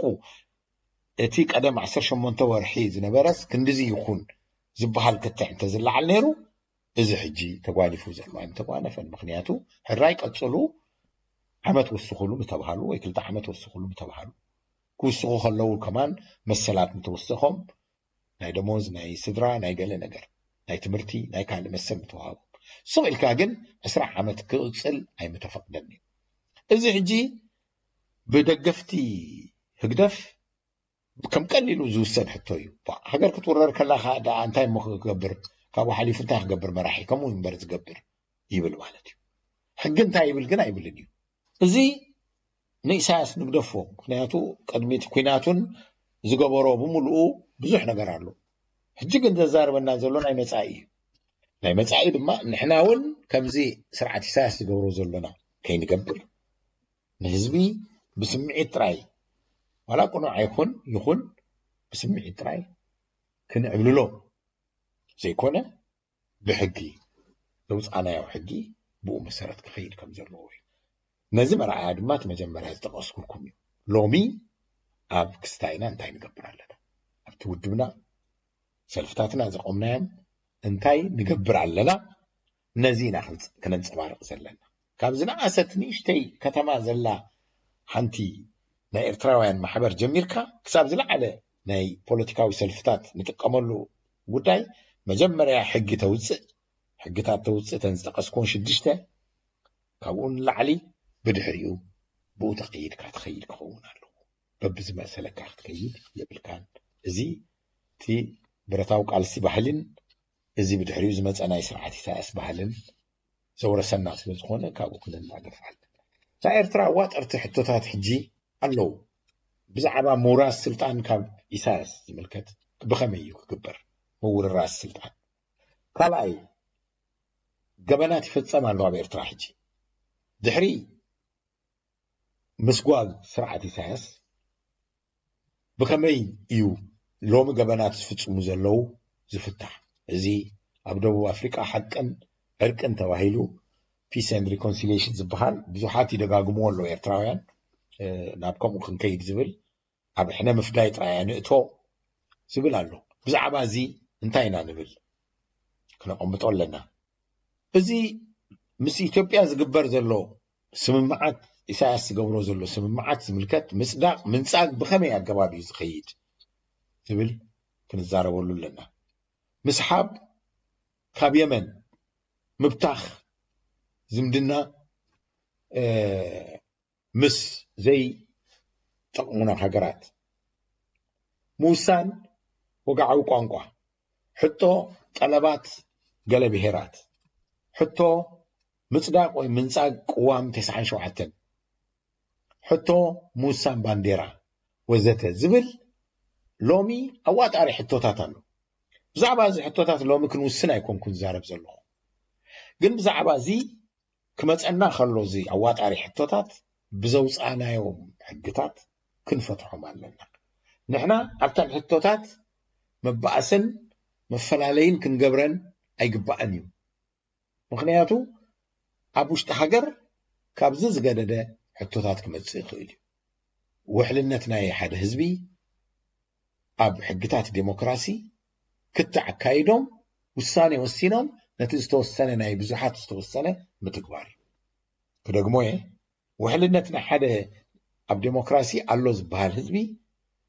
እቲ ቀደም ዓሰርተ ሸሞንተ ወርሒ ዝነበረስ ክንድዚ ይኹን ዝበሃል ክትዕ እንተዝለዓል ነይሩ እዚ ሕጂ ተጓኒፉ ዘሎ ኣይምተጓነፈን። ምክንያቱ ሕራይ ቀጽሉ ዓመት ወስኹሉ ምተባሃሉ ወይ ክልተ ዓመት ወስኹሉ ምተባሃሉ ክውስኹ ከለዉ ከማን መሰላት ምተወሰኾም ናይ ደሞዝ ናይ ስድራ ናይ ገለ ነገር ናይ ትምህርቲ ናይ ካልእ መሰል ምተዋሃቦም ስቕ ኢልካ ግን ዕስራ ዓመት ክቕጽል ኣይምተፈቕደን እዩ። እዚ ሕጂ ብደገፍቲ ህግደፍ ከም ቀሊሉ ዝውሰድ ሕቶ እዩ። ሃገር ክትውረር ከላ ደኣ እንታይ እሞ ክገብር ካብኡ ሓሊፉ እንታይ ክገብር መራሒ ከምኡ እምበር ዝገብር ይብል ማለት እዩ። ሕጊ እንታይ ይብል ግን ኣይብልን እዩ። እዚ ንኢሳያስ ንግደፎ። ምክንያቱ ቅድሚ እቲ ኲናቱን ዝገበሮ ብምሉኡ ብዙሕ ነገር ኣሎ። ሕጂ ግን ዘዛርበና ዘሎ ናይ መጻኢ እዩ። ናይ መጻኢ ድማ ንሕና እውን ከምዚ ስርዓት ኢሳያስ ዝገብሮ ዘሎና ከይንገብር ንህዝቢ ብስምዒት ጥራይ ዋላ ቅኑዕ ኣይኹን ይኹን ብስምዒት ጥራይ ክንዕብልሎ ዘይኮነ ብሕጊ ዘውፃእናዮ ሕጊ ብኡ መሰረት ክኸይድ ከም ዘለዎ እዩ። ነዚ መርኣያ ድማ እቲ መጀመርያ ዝጠቐስኩልኩም እዩ። ሎሚ ኣብ ክስታይና እንታይ ንገብር ኣለና ኣብቲ ውድብና ሰልፍታትና ዘቆምናዮም እንታይ ንገብር ኣለና ነዚ ኢና ክነንፀባርቕ ዘለና። ካብ ዝነኣሰት ንእሽተይ ከተማ ዘላ ሓንቲ ናይ ኤርትራውያን ማሕበር ጀሚርካ ክሳብ ዝለዓለ ናይ ፖለቲካዊ ሰልፍታት ንጥቀመሉ ጉዳይ መጀመርያ ሕጊ ተውፅእ። ሕግታት ተውፅእ እተን ዝጠቀስኩን ሽዱሽተ ካብኡ ንላዕሊ ብድሕሪኡ ብኡ ተኸይድካ ትኸይድ ክኸውን ኣለዎ። በብዝመሰለካ ክትከይድ የብልካን። እዚ እቲ ብረታዊ ቃልሲ ባህልን እዚ ብድሕሪኡ ዝመፀ ናይ ስርዓት ኢሳያስ ባህልን ዘውረሰና ስለ ዝኾነ ካብኡ ክንናገፍ ኣለና። እታ ኤርትራ ኣዋጠርቲ ሕቶታት ሕጂ ኣለዉ። ብዛዕባ ምውራስ ስልጣን ካብ ኢሳያስ ዝምልከት ብኸመይ እዩ ክግበር? ምውርራስ ስልጣን ካልኣይ ገበናት ይፈጸም ኣሎ ኣብ ኤርትራ ሕጂ ድሕሪ ምስጓግ ስርዓት ኢሳያስ ብኸመይ እዩ ሎሚ ገበናት ዝፍጽሙ ዘለዉ ዝፍታሕ? እዚ ኣብ ደቡብ ኣፍሪቃ ሓቅን ዕርቅን ተባሂሉ peace and reconciliation ዝበሃል ብዙሓት ይደጋግምዎ ኣለዉ ኤርትራውያን ናብ ከምኡ ክንከይድ ዝብል ኣብ ሕነ ምፍዳይ ጥራይ ኣንእቶ ዝብል ኣሎ። ብዛዕባ እዚ እንታይ ኢና ንብል ክነቐምጦ ኣለና። እዚ ምስ ኢትዮጵያ ዝግበር ዘሎ ስምምዓት ኢሳያስ ዝገብሮ ዘሎ ስምምዓት ዝምልከት ምጽዳቕ ምንጻግ ብኸመይ ኣገባብ እዩ ዝኸይድ ዝብል ክንዛረበሉ ኣለና። ምስሓብ ካብ የመን ምብታኽ ዝምድና ምስ ዘይጠቕሙና ሃገራት ምውሳን ወግዓዊ ቋንቋ፣ ሕቶ ጠለባት ገለ ብሄራት፣ ሕቶ ምጽዳቕ ወይ ምንጻግ ቅዋም ተስዓን ሸውዓተን፣ ሕቶ ምውሳን ባንዴራ ወዘተ ዝብል ሎሚ ኣዋጣሪ ሕቶታት ኣሎ። ብዛዕባ እዚ ሕቶታት ሎሚ ክንውስን ኣይኮንኩን ዝዛረብ ዘለኹ። ግን ብዛዕባ እዚ ክመጸና ከሎ፣ እዚ ኣዋጣሪ ሕቶታት ብዘውጻእናዮም ሕግታት ክንፈትሖም ኣለና። ንሕና ኣብተን ሕቶታት መባኣስን መፈላለይን ክንገብረን ኣይግባእን እዩ። ምኽንያቱ ኣብ ውሽጢ ሃገር ካብዚ ዝገደደ ሕቶታት ክመጽእ ይኽእል እዩ። ውሕልነት ናይ ሓደ ህዝቢ ኣብ ሕግታት ዴሞክራሲ ክትዕ ኣካይዶም ውሳኔ ወሲኖም ነቲ ዝተወሰነ ናይ ብዙሓት ዝተወሰነ ምትግባር እዩ። ክደግሞ እየ፣ ውሕልነት ናይ ሓደ ኣብ ዴሞክራሲ ኣሎ ዝበሃል ህዝቢ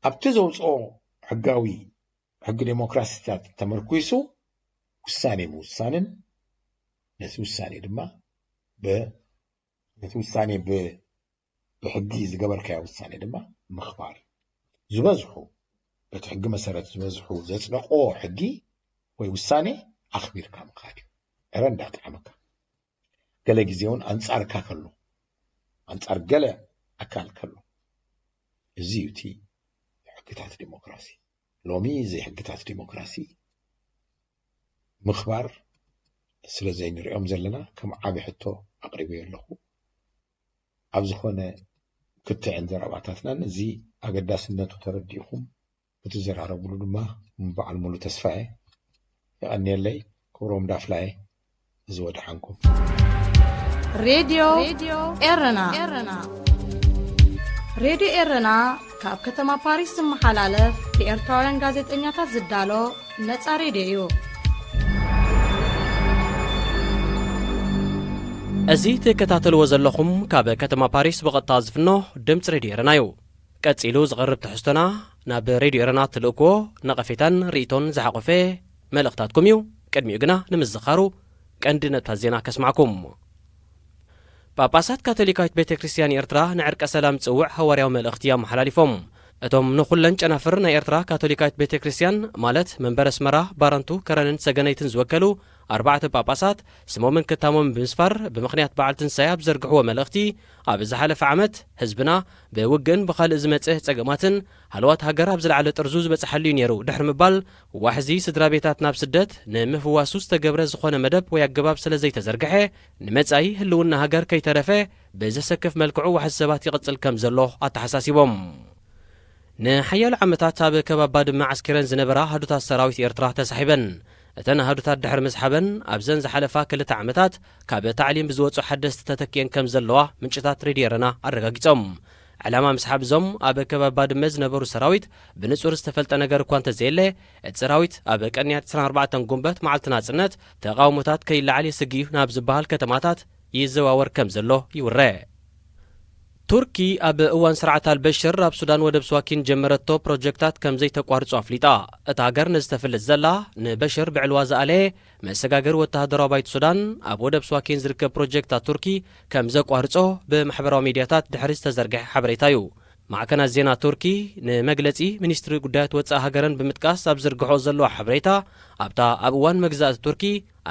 ኣብቲ ዘውፅኦ ሕጋዊ ሕጊ ዴሞክራሲታት ተመርኩሱ ውሳኔ ምውሳንን ነቲ ውሳኔ ድማ ብ ነቲ ውሳኔ ብ ብሕጊ ዝገበርካዮ ውሳኔ ድማ ምኽባር እዩ። ዝበዝሑ በቲ ሕጊ መሰረት ዝበዝሑ ዘጽደቕዎ ሕጊ ወይ ውሳኔ ኣኽቢርካ ምኻድ እዩ። ዕረ እንዳጥዓመካ፣ ገለ ግዜ እውን ኣንጻርካ ከሎ፣ ኣንጻር ገለ ኣካል ከሎ፣ እዚ እዩ እቲ ሕግታት ዲሞክራሲ። ሎሚ እዚ ሕግታት ዲሞክራሲ ምኽባር ስለ ዘይንሪኦም ዘለና ከም ዓቢ ሕቶ ኣቕሪበዮ ኣለኹ። ኣብ ዝኾነ ክትዕን ዘረባታትናን እዚ ኣገዳስነቱ ተረዲእኹም ክትዘራረብሉ ድማ በዓል ሙሉ ተስፋ እየ። የቐንየለይ። ክብሮም ዳፍላየ፣ እዚ ወደሓንኩም። ሬድዮ ኤረና። ሬድዮ ኤረና ካብ ከተማ ፓሪስ ዝመሓላለፍ ብኤርትራውያን ጋዜጠኛታት ዝዳሎ ነጻ ሬድዮ እዩ። እዚ ትከታተልዎ ዘለኹም ካብ ከተማ ፓሪስ ብቐጥታ ዝፍኖ ድምፂ ሬድዮ ኤረና እዩ። ቀጺሉ ዝቐርብ ትሕዝቶና ናብ ሬድዮ ኤረና ትልእክዎ ነቐፌታን ርእይቶን ዝሓቖፈ መልእኽታትኩም እዩ። ቅድሚኡ ግና ንምዝኻሩ ቀንዲ ነጥብታት ዜና ከስማዕኩም። ጳጳሳት ካቶሊካዊት ቤተ ክርስቲያን ኤርትራ ንዕርቀ ሰላም ዝጽውዕ ሃዋርያዊ መልእኽቲ ኣመሓላሊፎም። እቶም ንኹለን ጨናፍር ናይ ኤርትራ ካቶሊካዊት ቤተ ክርስቲያን ማለት መንበር ኣስመራ፣ ባረንቱ፣ ከረንን ሰገነይትን ዝወከሉ ኣርባዕተ ጳጳሳት ስሞምን ክታሞምን ብምስፋር ብምኽንያት በዓል ትንሳኤ ኣብ ዝዘርግሕዎ መልእኽቲ ኣብ ዝሓለፈ ዓመት ህዝብና ብውግእን ብኻልእ ዝመጽእ ጸገማትን ሃለዋት ሃገር ኣብ ዝለዓለ ጥርዙ ዝበጽሓሉ እዩ ነይሩ ድሕሪ ምባል ዋሕዚ ስድራ ቤታት ናብ ስደት ንምፍዋሱ ዝተገብረ ዝኾነ መደብ ወይ ኣገባብ ስለ ዘይተዘርግሐ ንመጻኢ ህልውና ሃገር ከይተረፈ ብዘሰክፍ መልክዑ ዋሕዚ ሰባት ይቕጽል ከም ዘሎ ኣተሓሳሲቦም። ንሓያሎ ዓመታት ኣብ ከባቢ ባድመ ዓስኪረን ዝነበራ ኣሃዱታት ሰራዊት ኤርትራ ተሳሒበን። እተን ኣሃዱታት ድሕሪ ምስሓበን ኣብዘን ዝሓለፋ ክልተ ዓመታት ካብ ታዕሊም ብዝወጹ ሓደስቲ ተተኪኤን ከም ዘለዋ ምንጭታት ሬድዮ ኤረና ኣረጋጊጾም። ዕላማ ምስሓብ እዞም ኣብ ከባቢ ባድመ ዝነበሩ ሰራዊት ብንጹር ዝተፈልጠ ነገር እኳ እንተዘየለ፣ እቲ ሰራዊት ኣብ ቀንያት ዕስራን ኣርባዕተን ጉንበት መዓልቲ ናጽነት ተቓውሞታት ከይለዓል የስግእ እዩ ናብ ዝበሃል ከተማታት ይዘዋወር ከም ዘሎ ይውረ። ቱርኪ ኣብ እዋን ስርዓት ኣልበሽር ኣብ ሱዳን ወደብ ስዋኪን ጀመረቶ ፕሮጀክታት ከም ዘይተቋርጾ ኣፍሊጣ። እታ ሃገር ነዚ ተፍልጥ ዘላ ንበሽር ብዕልዋ ዝኣለየ መሰጋገሪ ወተሃደራዊ ባይት ሱዳን ኣብ ወደብ ስዋኪን ዝርከብ ፕሮጀክታት ቱርኪ ከም ዘቋርጾ ብማሕበራዊ ሚድያታት ድሕሪ ዝተዘርግሐ ሓበሬታ እዩ። ማዕከናት ዜና ቱርኪ ንመግለጺ ሚኒስትሪ ጉዳያት ወጻኢ ሃገረን ብምጥቃስ ኣብ ዝርግሖ ዘለዋ ሓበሬታ ኣብታ ኣብ እዋን መግዛእቲ ቱርኪ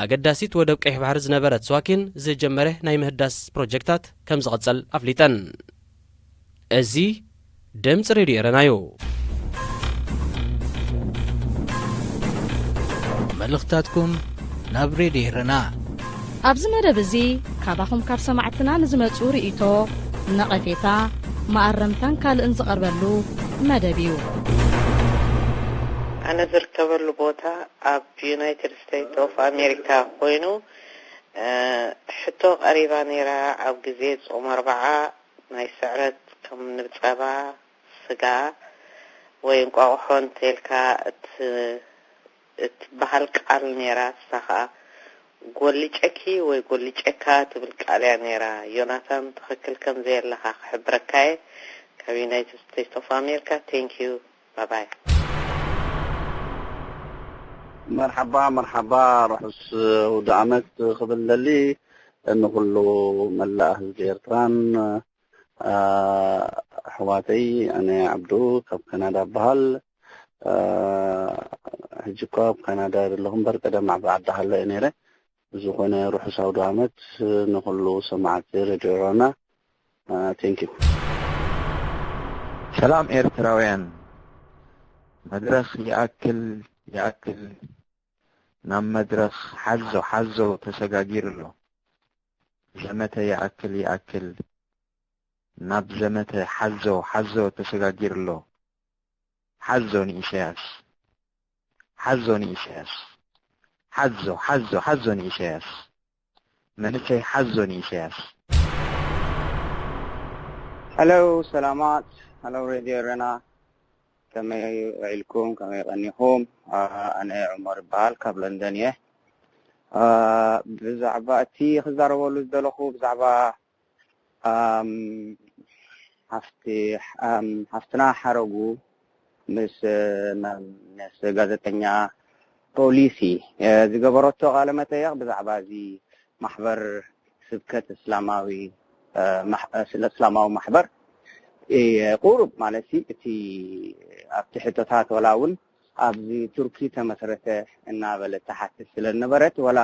ኣገዳሲት ወደብ ቀይሕ ባሕሪ ዝነበረት ስዋኪን ዝጀመረ ናይ ምህዳስ ፕሮጀክታት ከም ዝቕጽል ኣፍሊጠን። እዚ ድምፂ ሬድዮ ኤረና እዩ። መልእኽታትኩም ናብ ሬድዮ ኤረና። ኣብዚ መደብ እዚ ካባኹም ካብ ሰማዕትና ንዝመጹ ርእይቶ፣ ነቐፌታ፣ መኣረምታን ካልእን ዝቐርበሉ መደብ እዩ። ኣነ ዝርከበሉ ቦታ ኣብ ዩናይትድ ስቴትስ ኦፍ ኣሜሪካ ኮይኑ ሕቶ ቀሪባ ነይራ። ኣብ ግዜ ጾም ኣርብዓ ናይ ስዕረት ከም ንብጸባ ስጋ ወይ እንቋቑሖ እንተልካ እትበሃል ቃል ነይራ። እሳ ኸኣ ጎሊጨኪ ወይ ጎሊጨካ ትብል ቃል እያ ነይራ። ዮናታን ትኽክል ከም ዘየለኻ ክሕብረካ እየ። ካብ ዩናይትድ ስቴትስ ኦፍ ኣሜሪካ። Thank you. Bye bye. መርሓባ መርሓባ፣ ርሑስ ውደ ዓመት ክብል ደሊ ንኩሉ መላእ ህዝቢ ኤርትራን ኣሕዋተይ። ኣነ ዓብዱ ካብ ካናዳ እበሃል። ሕጂ እኳ ኣብ ካናዳ ዘለኹ እምበር ቀደም ኣብ ዓዲ ሃሎ እየ ነይረ። ብዝኾነ ርሑስ ኣውደ ዓመት ንኹሉ ሰማዕቲ ሬድዮ ኤረና። ቴንኪዩ። ሰላም ኤርትራውያን፣ መድረኽ ይኣክል ይኣክል ናብ መድረኽ ሓዞ ሓዞ ተሰጋጊሩ ኣሎ። ዘመተ ይኣክል ይኣክል ናብ ዘመተ ሓዞ ሓዞ ተሰጋጊሩ ኣሎ። ሓዞ ንኢሳያስ፣ ሓዞ ንኢሳያስ፣ ሓዞ ሓዞ ሓዞ ንኢሳያስ፣ መንእሰይ ሓዞ ንኢሳያስ። ሄሎ ሰላማት፣ ሄሎ ሬድዮ ኤረና፣ ከመይ ውዒልኩም? ከመይ ቀኒኹም? ኣነ ዑመር ይበሃል፣ ካብ ለንደን እየ። ብዛዕባ እቲ ክዛረበሉ ዝደለኹ ብዛዕባ ሓፍትና ሓረጉ ምስ ምስ ጋዜጠኛ ፖሊሲ ዝገበረቶ ቃለ መጠየቕ ብዛዕባ እዚ ማሕበር ስብከት እስላማዊ ስለ እስላማዊ ማሕበር ቁሩብ ማለት እቲ ኣብቲ ሕቶታት ወላ እውን ኣብዚ ቱርኪ ተመስረተ እናበለ ትሓትት ስለ ዝነበረት ወላ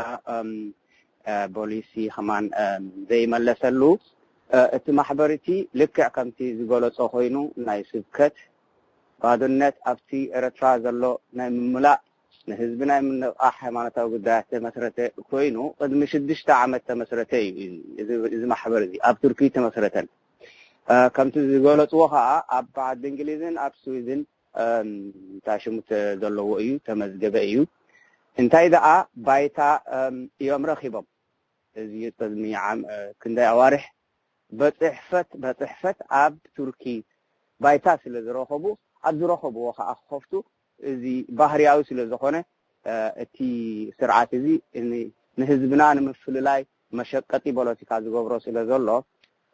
ፖሊሲ ከማን ዘይመለሰሉ እቲ ማሕበር እቲ ልክዕ ከምቲ ዝገለጾ ኮይኑ ናይ ስብከት ባዶነት ኣብቲ ኤረትራ ዘሎ ናይ ምምላእ ንህዝቢ ናይ ምንቕቓሕ ሃይማኖታዊ ጉዳያት ተመስረተ ኮይኑ ቅድሚ ሽዱሽተ ዓመት ተመስረተ እዩ። እዚ ማሕበር እዚ ኣብ ቱርኪ ተመስረተን ከምቲ ዝገለጽዎ ከዓ ኣብ ዓዲ እንግሊዝን ኣብ ስዊዝን እንታይ ሽሙ ዘለዎ እዩ ተመዝገበ እዩ። እንታይ ደኣ ባይታ እዮም ረኺቦም። እዚ ቅድሚ ዓም ክንደይ ኣዋርሕ በጽሕፈት በጽሕፈት ኣብ ቱርኪ ባይታ ስለ ዝረኸቡ ኣብ ዝረኸብዎ ከዓ ክኸፍቱ እዚ ባህርያዊ ስለ ዝኾነ እቲ ስርዓት እዚ ንህዝብና ንምፍልላይ መሸቀጢ ፖለቲካ ዝገብሮ ስለ ዘሎ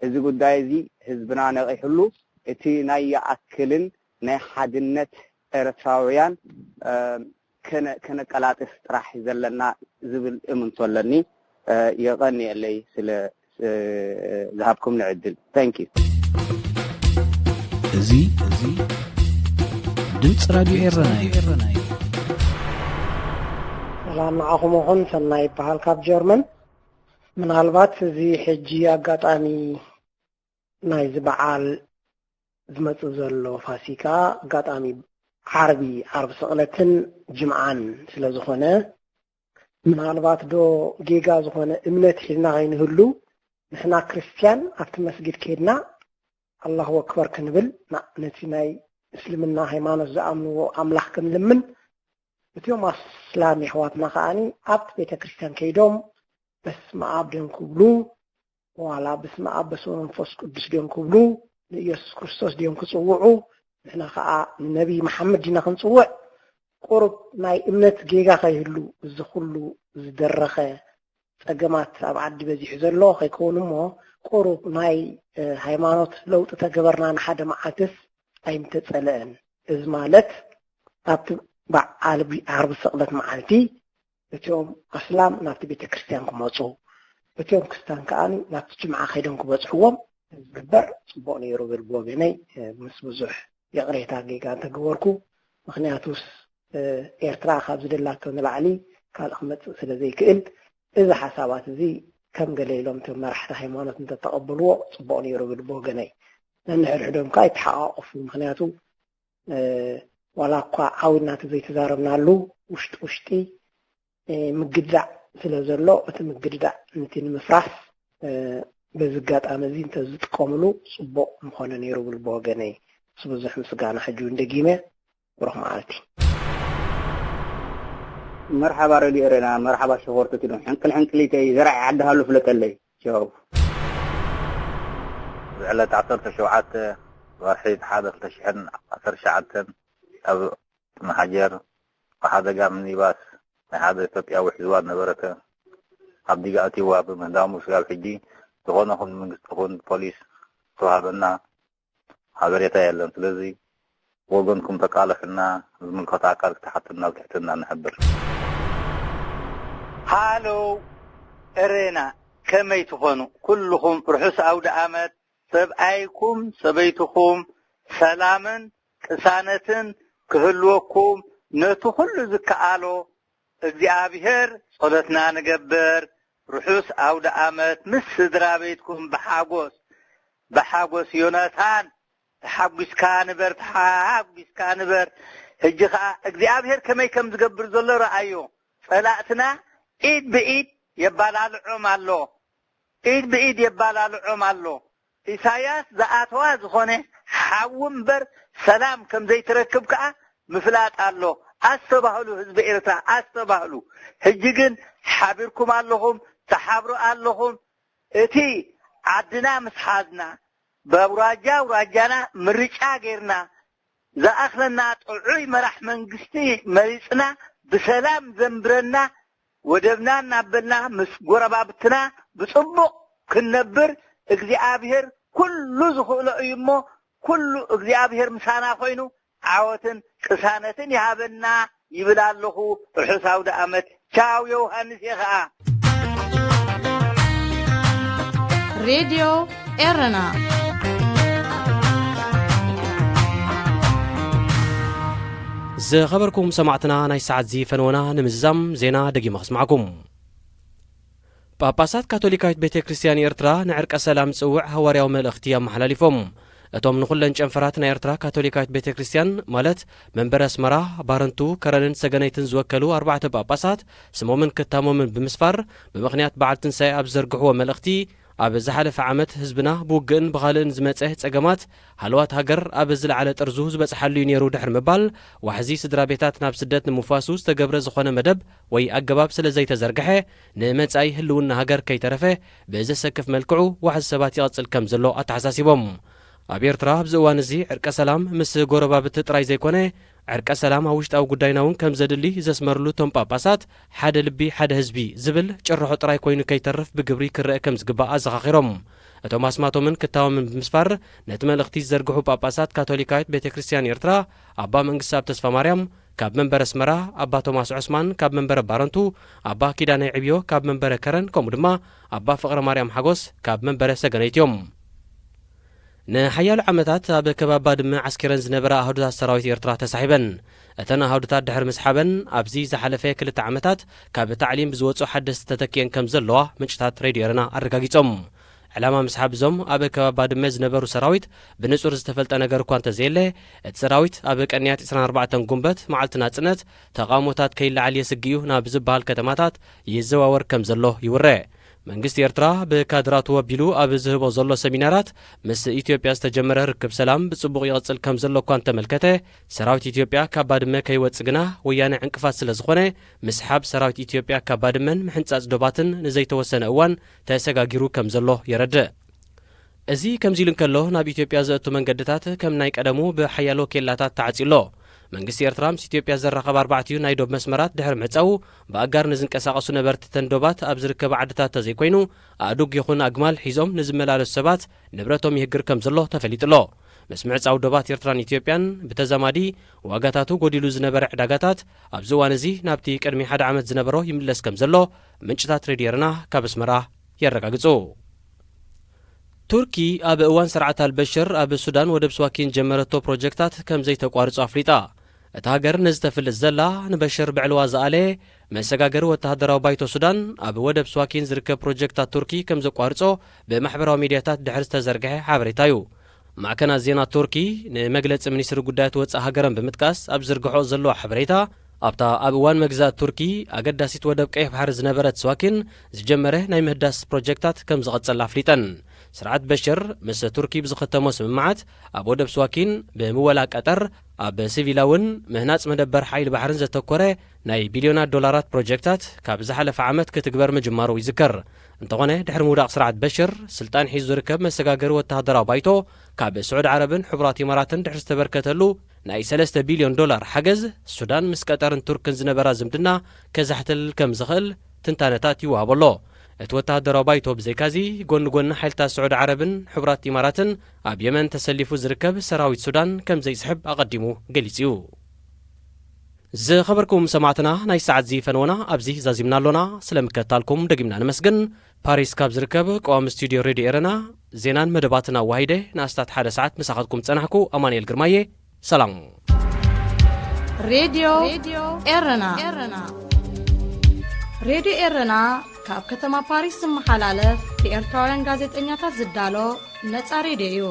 እዚ ጉዳይ እዚ ህዝብና ነቒሕሉ እቲ ናይ ይኣክልን ናይ ሓድነት ኤረትራውያን ከነቀላጥፍ ጥራሕ ዘለና ዝብል እምንቶ ኣለኒ። የቐንየለይ ስለ ዝሃብኩምኒ ዕድል። Thank you። እዚ እዚ ድምፂ ራድዮ ኤረና እዩ። ሰላም ንዓኹም ይኹን። ሰናይ ይበሃል ካብ ጀርመን። ምናልባት እዚ ሕጂ ኣጋጣሚ ናይዚ በዓል ዝመጽእ ዘሎ ፋሲካ ኣጋጣሚ ዓርቢ ዓርቢ ስቕለትን ጅምዓን ስለ ዝኾነ ምናልባት ዶ ጌጋ ዝኾነ እምነት ሒዝና ከይንህሉ ንሕና ክርስትያን ኣብቲ መስጊድ ከይድና ኣላሁ ኣክበር ክንብል ነቲ ናይ እስልምና ሃይማኖት ዝኣምንዎ ኣምላኽ ክንልምን እቲኦም ኣስላም የሕዋትና ከዓኒ ኣብቲ ቤተ ክርስትያን ከይዶም በስመ ኣብ ድዮም ክብሉ ዋላ በስመ ኣብ በስመ መንፈስ ቅዱስ ድዮም ክብሉ ንኢየሱስ ክርስቶስ ድዮም ክጽውዑ ንሕና ከዓ ንነቢይ መሓመድ ዲና ክንጽውዕ ቁሩብ ናይ እምነት ጌጋ ከይህሉ እዚ ኩሉ ዝደረኸ ጸገማት ኣብ ዓዲ በዚሑ ዘሎ ከይከውን እሞ ቁሩብ ናይ ሃይማኖት ለውጢ ተገበርና ንሓደ መዓልትስ ኣይምተጸለአን። እዚ ማለት ኣብቲ በዓል ዓርቢ ስቕለት መዓልቲ እቲኦም ኣስላም ናብቲ ቤተ ክርስትያን ክመፁ እቲኦም ክስታን ከኣ ናብቲ ጅምዓ ከይዶም ክበፅሕዎም ዝግበር ፅቡቕ ነይሩ ብል ብወገነይ ምስ ብዙሕ ይቕሬታ ጌጋ እንተገበርኩ ምክንያቱስ ኤርትራ ካብ ዝደላቶ ንላዕሊ ካልእ ክመፅእ ስለ ዘይክእል እዚ ሓሳባት እዚ ከም ገለ ኢሎም እቶም መራሕቲ ሃይማኖት እንተተቐበልዎ ፅቡቕ ነይሩ ብል ብወገነይ ነንሕድሕዶም ከዓ ይተሓቃቀፉ ምክንያቱ ዋላ እኳ ዓዊድና ተዘይተዛረብናሉ ውሽጢ ውሽጢ ምግድዳዕ ስለ ዘሎ እቲ ምግድዳዕ ነቲ ንምፍራስ በዚ ኣጋጣሚ እዚ እንተዝጥቀምሉ ፅቡቕ ምኾነ ነይሩ ብል ብወገነይ ምስ ብዙሕ ምስጋና ሕጂ እውን ደጊመ ብሩኽ መዓልቲ መርሓባ ረድዮ ኤረና መርሓባ ሸኾርትት ኢሎም ሕንቅል ሕንቅሊተይ ዘርዒ ዓዲ ሃሉ ፍለጠለይ ቻው ብዕለት ዓሰርተ ሸውዓተ ወርሒ ሓደ ክልተ ሽሕን ዓሰርተ ትሽዓተን ኣብ መሓጀር ብሓደጋ ሚኒባስ ናይ ሓደ ኢትዮጵያዊ ሒዝዋ ዝነበረተ ኣብ ዲጋ ኣትይዋ ብምህዳሙ ስጋብ ሕጂ ዝኾነ ኹን መንግስቲ ኹን ፖሊስ ዝተዋህበና ሓበሬታ የለን። ስለዚ ብወገንኩም ተቃለሑልና፣ ዝምልከቶ ኣካል ክትሓቱልና ብትሕትና ንሕብር። ሃሎ ኤሬና ከመይ ትኾኑ ኩልኹም ርሑስ ኣውደ ኣመት ሰብኣይኩም ሰበይትኹም ሰላምን ቅሳነትን ክህልወኩም ነቲ ኩሉ ዝከኣሎ እግዚኣብሔር ጸሎትና ንገብር። ርሑስ ኣውደ ኣመት ምስ ስድራ ቤትኩም ብሓጎስ፣ ብሓጎስ። ዮናታን፣ ተሓጒስካ ንበር፣ ተሓጒስካ ንበር። ሕጂ ኸኣ እግዚኣብሔር ከመይ ከም ዝገብር ዘሎ ረኣዮ። ጸላእትና ኢድ ብኢድ የባላልዖም ኣሎ። ኢድ ብኢድ የባላልዖም ኣሎ። ኢሳያስ ዝኣተዋ ዝኾነ ሓዊ እምበር ሰላም ከም ዘይትረክብ ከኣ ምፍላጥ ኣሎ። ኣስተባህሉ ህዝቢ ኤርትራ፣ ኣስተባህሉ። ሕጂ ግን ሓቢርኩም ኣለኹም፣ ትሓብሩ ኣለኹም። እቲ ዓድና ምስ ሓዝና፣ በኣውራጃ ኣውራጃና ምርጫ ጌርና፣ ዝኣኽለና ጥዑይ መራሕ መንግስቲ መሪጽና፣ ብሰላም ዘንብረና፣ ወደብና እናበልና ምስ ጎረባብትና ብጽቡቕ ክንነብር እግዚኣብሔር ኩሉ ዝኽእሎ እዩ እሞ፣ ኩሉ እግዚኣብሔር ምሳና ኮይኑ ዓወትን ቅሳነትን ይሃበና ይብል ኣለኹ። ርሑስ ኣውደ ኣመት። ቻው ዮውሃንስ እየ ኸኣ። ሬድዮ ኤረና። ዝኸበርኩም ሰማዕትና፣ ናይ ሰዓት እዚ ፈነወና ንምዝዛም ዜና ደጊመ ከስምዓኩም። ጳጳሳት ካቶሊካዊት ቤተ ክርስቲያን ኤርትራ ንዕርቀ ሰላም ዝጽውዕ ሃዋርያዊ መልእኽቲ ኣመሓላሊፎም። እቶም ንኹለን ጨንፈራት ናይ ኤርትራ ካቶሊካዊት ቤተ ክርስቲያን፣ ማለት መንበረ ኣስመራ፣ ባረንቱ፣ ከረንን ሰገነይትን ዝወከሉ ኣርባዕተ ጳጳሳት፣ ስሞምን ክታሞምን ብምስፋር፣ ብምኽንያት በዓል ትንሳኤ ኣብ ዝዘርግሕዎ መልእኽቲ፣ ኣብ ዝሓለፈ ዓመት ህዝብና ብውግእን ብኻልእን ዝመጸ ጸገማት፣ ሃለዋት ሃገር ኣብ ዝለዓለ ጥርዙ ዝበጽሓሉ እዩ ነይሩ ድሕሪ ምባል፣ ዋሕዚ ስድራ ቤታት ናብ ስደት ንምፍዋሱ ዝተገብረ ዝኾነ መደብ ወይ ኣገባብ ስለ ዘይተዘርግሐ፣ ንመጻኢ ህልውና ሃገር ከይተረፈ ብዘሰክፍ መልክዑ ዋሕዚ ሰባት ይቐጽል ከም ዘሎ ኣተሓሳሲቦም። ኣብ ኤርትራ ኣብዚ እዋን እዚ ዕርቀ ሰላም ምስ ጎረባብቲ ጥራይ ዘይኮነ፣ ዕርቀ ሰላም ኣብ ውሽጣዊ ጉዳይና እውን ከም ዘድሊ ዘስመርሉ እቶም ጳጳሳት፣ ሓደ ልቢ ሓደ ህዝቢ ዝብል ጭርሖ ጥራይ ኮይኑ ከይተርፍ ብግብሪ ክረአ ከም ዝግባእ ኣዘኻኺሮም። እቶም ኣስማቶምን ክታቦምን ብምስፋር ነቲ መልእኽቲ ዝዘርግሑ ጳጳሳት ካቶሊካዊት ቤተ ክርስቲያን ኤርትራ፣ ኣባ መንግስተኣብ ተስፋ ማርያም ካብ መንበረ ኣስመራ፣ ኣባ ቶማስ ዑስማን ካብ መንበረ ባረንቱ፣ ኣባ ኪዳነ ዕብዮ ካብ መንበረ ከረን፣ ከምኡ ድማ ኣባ ፍቕረ ማርያም ሓጎስ ካብ መንበረ ሰገነይት እዮም። ንሓያሎ ዓመታት ኣብ ከባቢ ባድመ ዓስኪረን ዝነበራ ኣህዱታት ሰራዊት ኤርትራ ተሳሒበን። እተን ኣህዱታት ድሕሪ ምስሓበን፣ ኣብዚ ዝሓለፈ ክልተ ዓመታት ካብ ታዕሊም ብዝወጹ ሓደስቲ ተተኪኤን ከም ዘለዋ ምንጭታት ሬድዮ ኤረና ኣረጋጊጾም። ዕላማ ምስሓብ እዞም ኣብ ከባቢ ባድመ ዝነበሩ ሰራዊት ብንጹር ዝተፈልጠ ነገር እኳ እንተዘየለ፣ እቲ ሰራዊት ኣብ ቀንያት ዕስራን ኣርባዕተን ጉንበት መዓልቲ ናጽነት ተቓውሞታት ከይለዓል የስግእ እዩ ናብ ዝበሃል ከተማታት ይዘዋወር ከም ዘሎ ይውረ። መንግስቲ ኤርትራ ብካድራቱ ወቢሉ ኣብ ዝህቦ ዘሎ ሰሚናራት፣ ምስ ኢትዮጵያ ዝተጀመረ ርክብ ሰላም ብጽቡቕ ይቕጽል ከም ዘሎ እኳ እንተመልከተ፣ ሰራዊት ኢትዮጵያ ካብ ባድመ ከይወጽእ ግና ወያነ ዕንቅፋት ስለ ዝኾነ፣ ምስሓብ ሰራዊት ኢትዮጵያ ካብ ባድመን ምሕንጻጽ ዶባትን ንዘይተወሰነ እዋን ተሰጋጊሩ ከም ዘሎ የረድእ። እዚ ከምዚ ኢሉ እንከሎ፣ ናብ ኢትዮጵያ ዘእቱ መንገድታት ከም ናይ ቀደሙ ብሓያሎ ኬላታት ተዓጽዩ ኣሎ። መንግስቲ ኤርትራ ምስ ኢትዮጵያ ዘራኸብ ኣርባዕቲኡ ናይ ዶብ መስመራት ድሕሪ ምዕጻዉ፣ ብኣጋር ንዝንቀሳቐሱ ነበርቲ እተን ዶባት ኣብ ዝርከባ ዓድታት ተዘይኮይኑ፣ ኣእዱግ ይኹን ኣግማል ሒዞም ንዝመላለሱ ሰባት ንብረቶም ይህግር ከም ዘሎ ተፈሊጡ ኣሎ። ምስ ምዕጻው ዶባት ኤርትራን ኢትዮጵያን ብተዛማዲ ዋጋታቱ ጎዲሉ ዝነበረ ዕዳጋታት ኣብዚ እዋን እዚ ናብቲ ቅድሚ ሓደ ዓመት ዝነበሮ ይምለስ ከም ዘሎ ምንጭታት ሬድዮ ኤረና ካብ ኣስመራ የረጋግጹ። ቱርኪ ኣብ እዋን ስርዓት ኣልበሽር ኣብ ሱዳን ወደብ ስዋኪን ጀመረቶ ፕሮጀክታት ከም ዘይተቋርጾ ኣፍሊጣ። እታ ሃገር ነዚ ተፍልጥ ዘላ፣ ንበሽር ብዕልዋ ዝኣለ መሰጋገሪ ወተሃደራዊ ባይቶ ሱዳን ኣብ ወደብ ስዋኪን ዝርከብ ፕሮጀክታት ቱርኪ ከም ዘቋርጾ ብማሕበራዊ ሚድያታት ድሕሪ ዝተዘርግሐ ሓበሬታ እዩ። ማዕከናት ዜና ቱርኪ ንመግለጺ ሚኒስትሪ ጉዳያት ወጻኢ ሃገረን ብምጥቃስ ኣብ ዝዝርግሖ ዘለዋ ሓበሬታ፣ ኣብታ ኣብ እዋን መግዛእቲ ቱርኪ ኣገዳሲት ወደብ ቀይሕ ባሕሪ ዝነበረት ስዋኪን ዝጀመረ ናይ ምህዳስ ፕሮጀክታት ከም ዝቐጸላ ኣፍሊጠን። ስርዓት በሽር ምስ ቱርኪ ብዝኸተሞ ስምምዓት፣ ኣብ ወደብ ስዋኪን ብምወላ ቀጠር ኣብ ሲቪላውን ምህናጽ መደበር ሓይሊ ባሕርን ዘተኮረ ናይ ቢልዮናት ዶላራት ፕሮጀክታት ካብ ዝሓለፈ ዓመት ክትግበር ምጅማሩ ይዝከር። እንተኾነ፣ ድሕሪ ምውዳቕ ስርዓት በሽር፣ ስልጣን ሒዙ ዝርከብ መሰጋገሪ ወተሃደራዊ ባይቶ ካብ ስዑዲ ዓረብን ሕቡራት ኢማራትን ድሕሪ ዝተበርከተሉ ናይ ሰለስተ ቢልዮን ዶላር ሓገዝ፣ ሱዳን ምስ ቀጠርን ቱርክን ዝነበራ ዝምድና ከዛሕትል ከም ዝኽእል ትንታነታት ይወሃቦ ኣሎ። እቲ ወተሃደራዊ ባይቶ ብዘይካዚ፣ ጎኒ ጎኒ ሓይልታት ስዑዲ ዓረብን ሕቡራት ኢማራትን ኣብ የመን ተሰሊፉ ዝርከብ ሰራዊት ሱዳን ከም ዘይስሕብ ኣቐዲሙ ገሊጹ እዩ። ዝኸበርኩም ሰማዕትና፣ ናይ ሰዓት እዚ ፈነወና ኣብዚ ዛዚምና ኣሎና። ስለምክትታልኩም ደጊምና ነመስግን። ፓሪስ ካብ ዝርከብ ቀዋሚ ስቱድዮ ሬድዮ ኤረና ዜናን መደባትን ኣዋሂደ ንኣስታት ሓደ ሰዓት ምሳኻትኩም ዝጸናሕኩ ኣማኑኤል ግርማየ። ሰላም። ሬድዮ ኤረና። ሬድዮ ኤረና ካብ ከተማ ፓሪስ ዝመሓላለፍ ብኤርትራውያን ጋዜጠኛታት ዝዳሎ ነጻ ሬድዮ እዩ።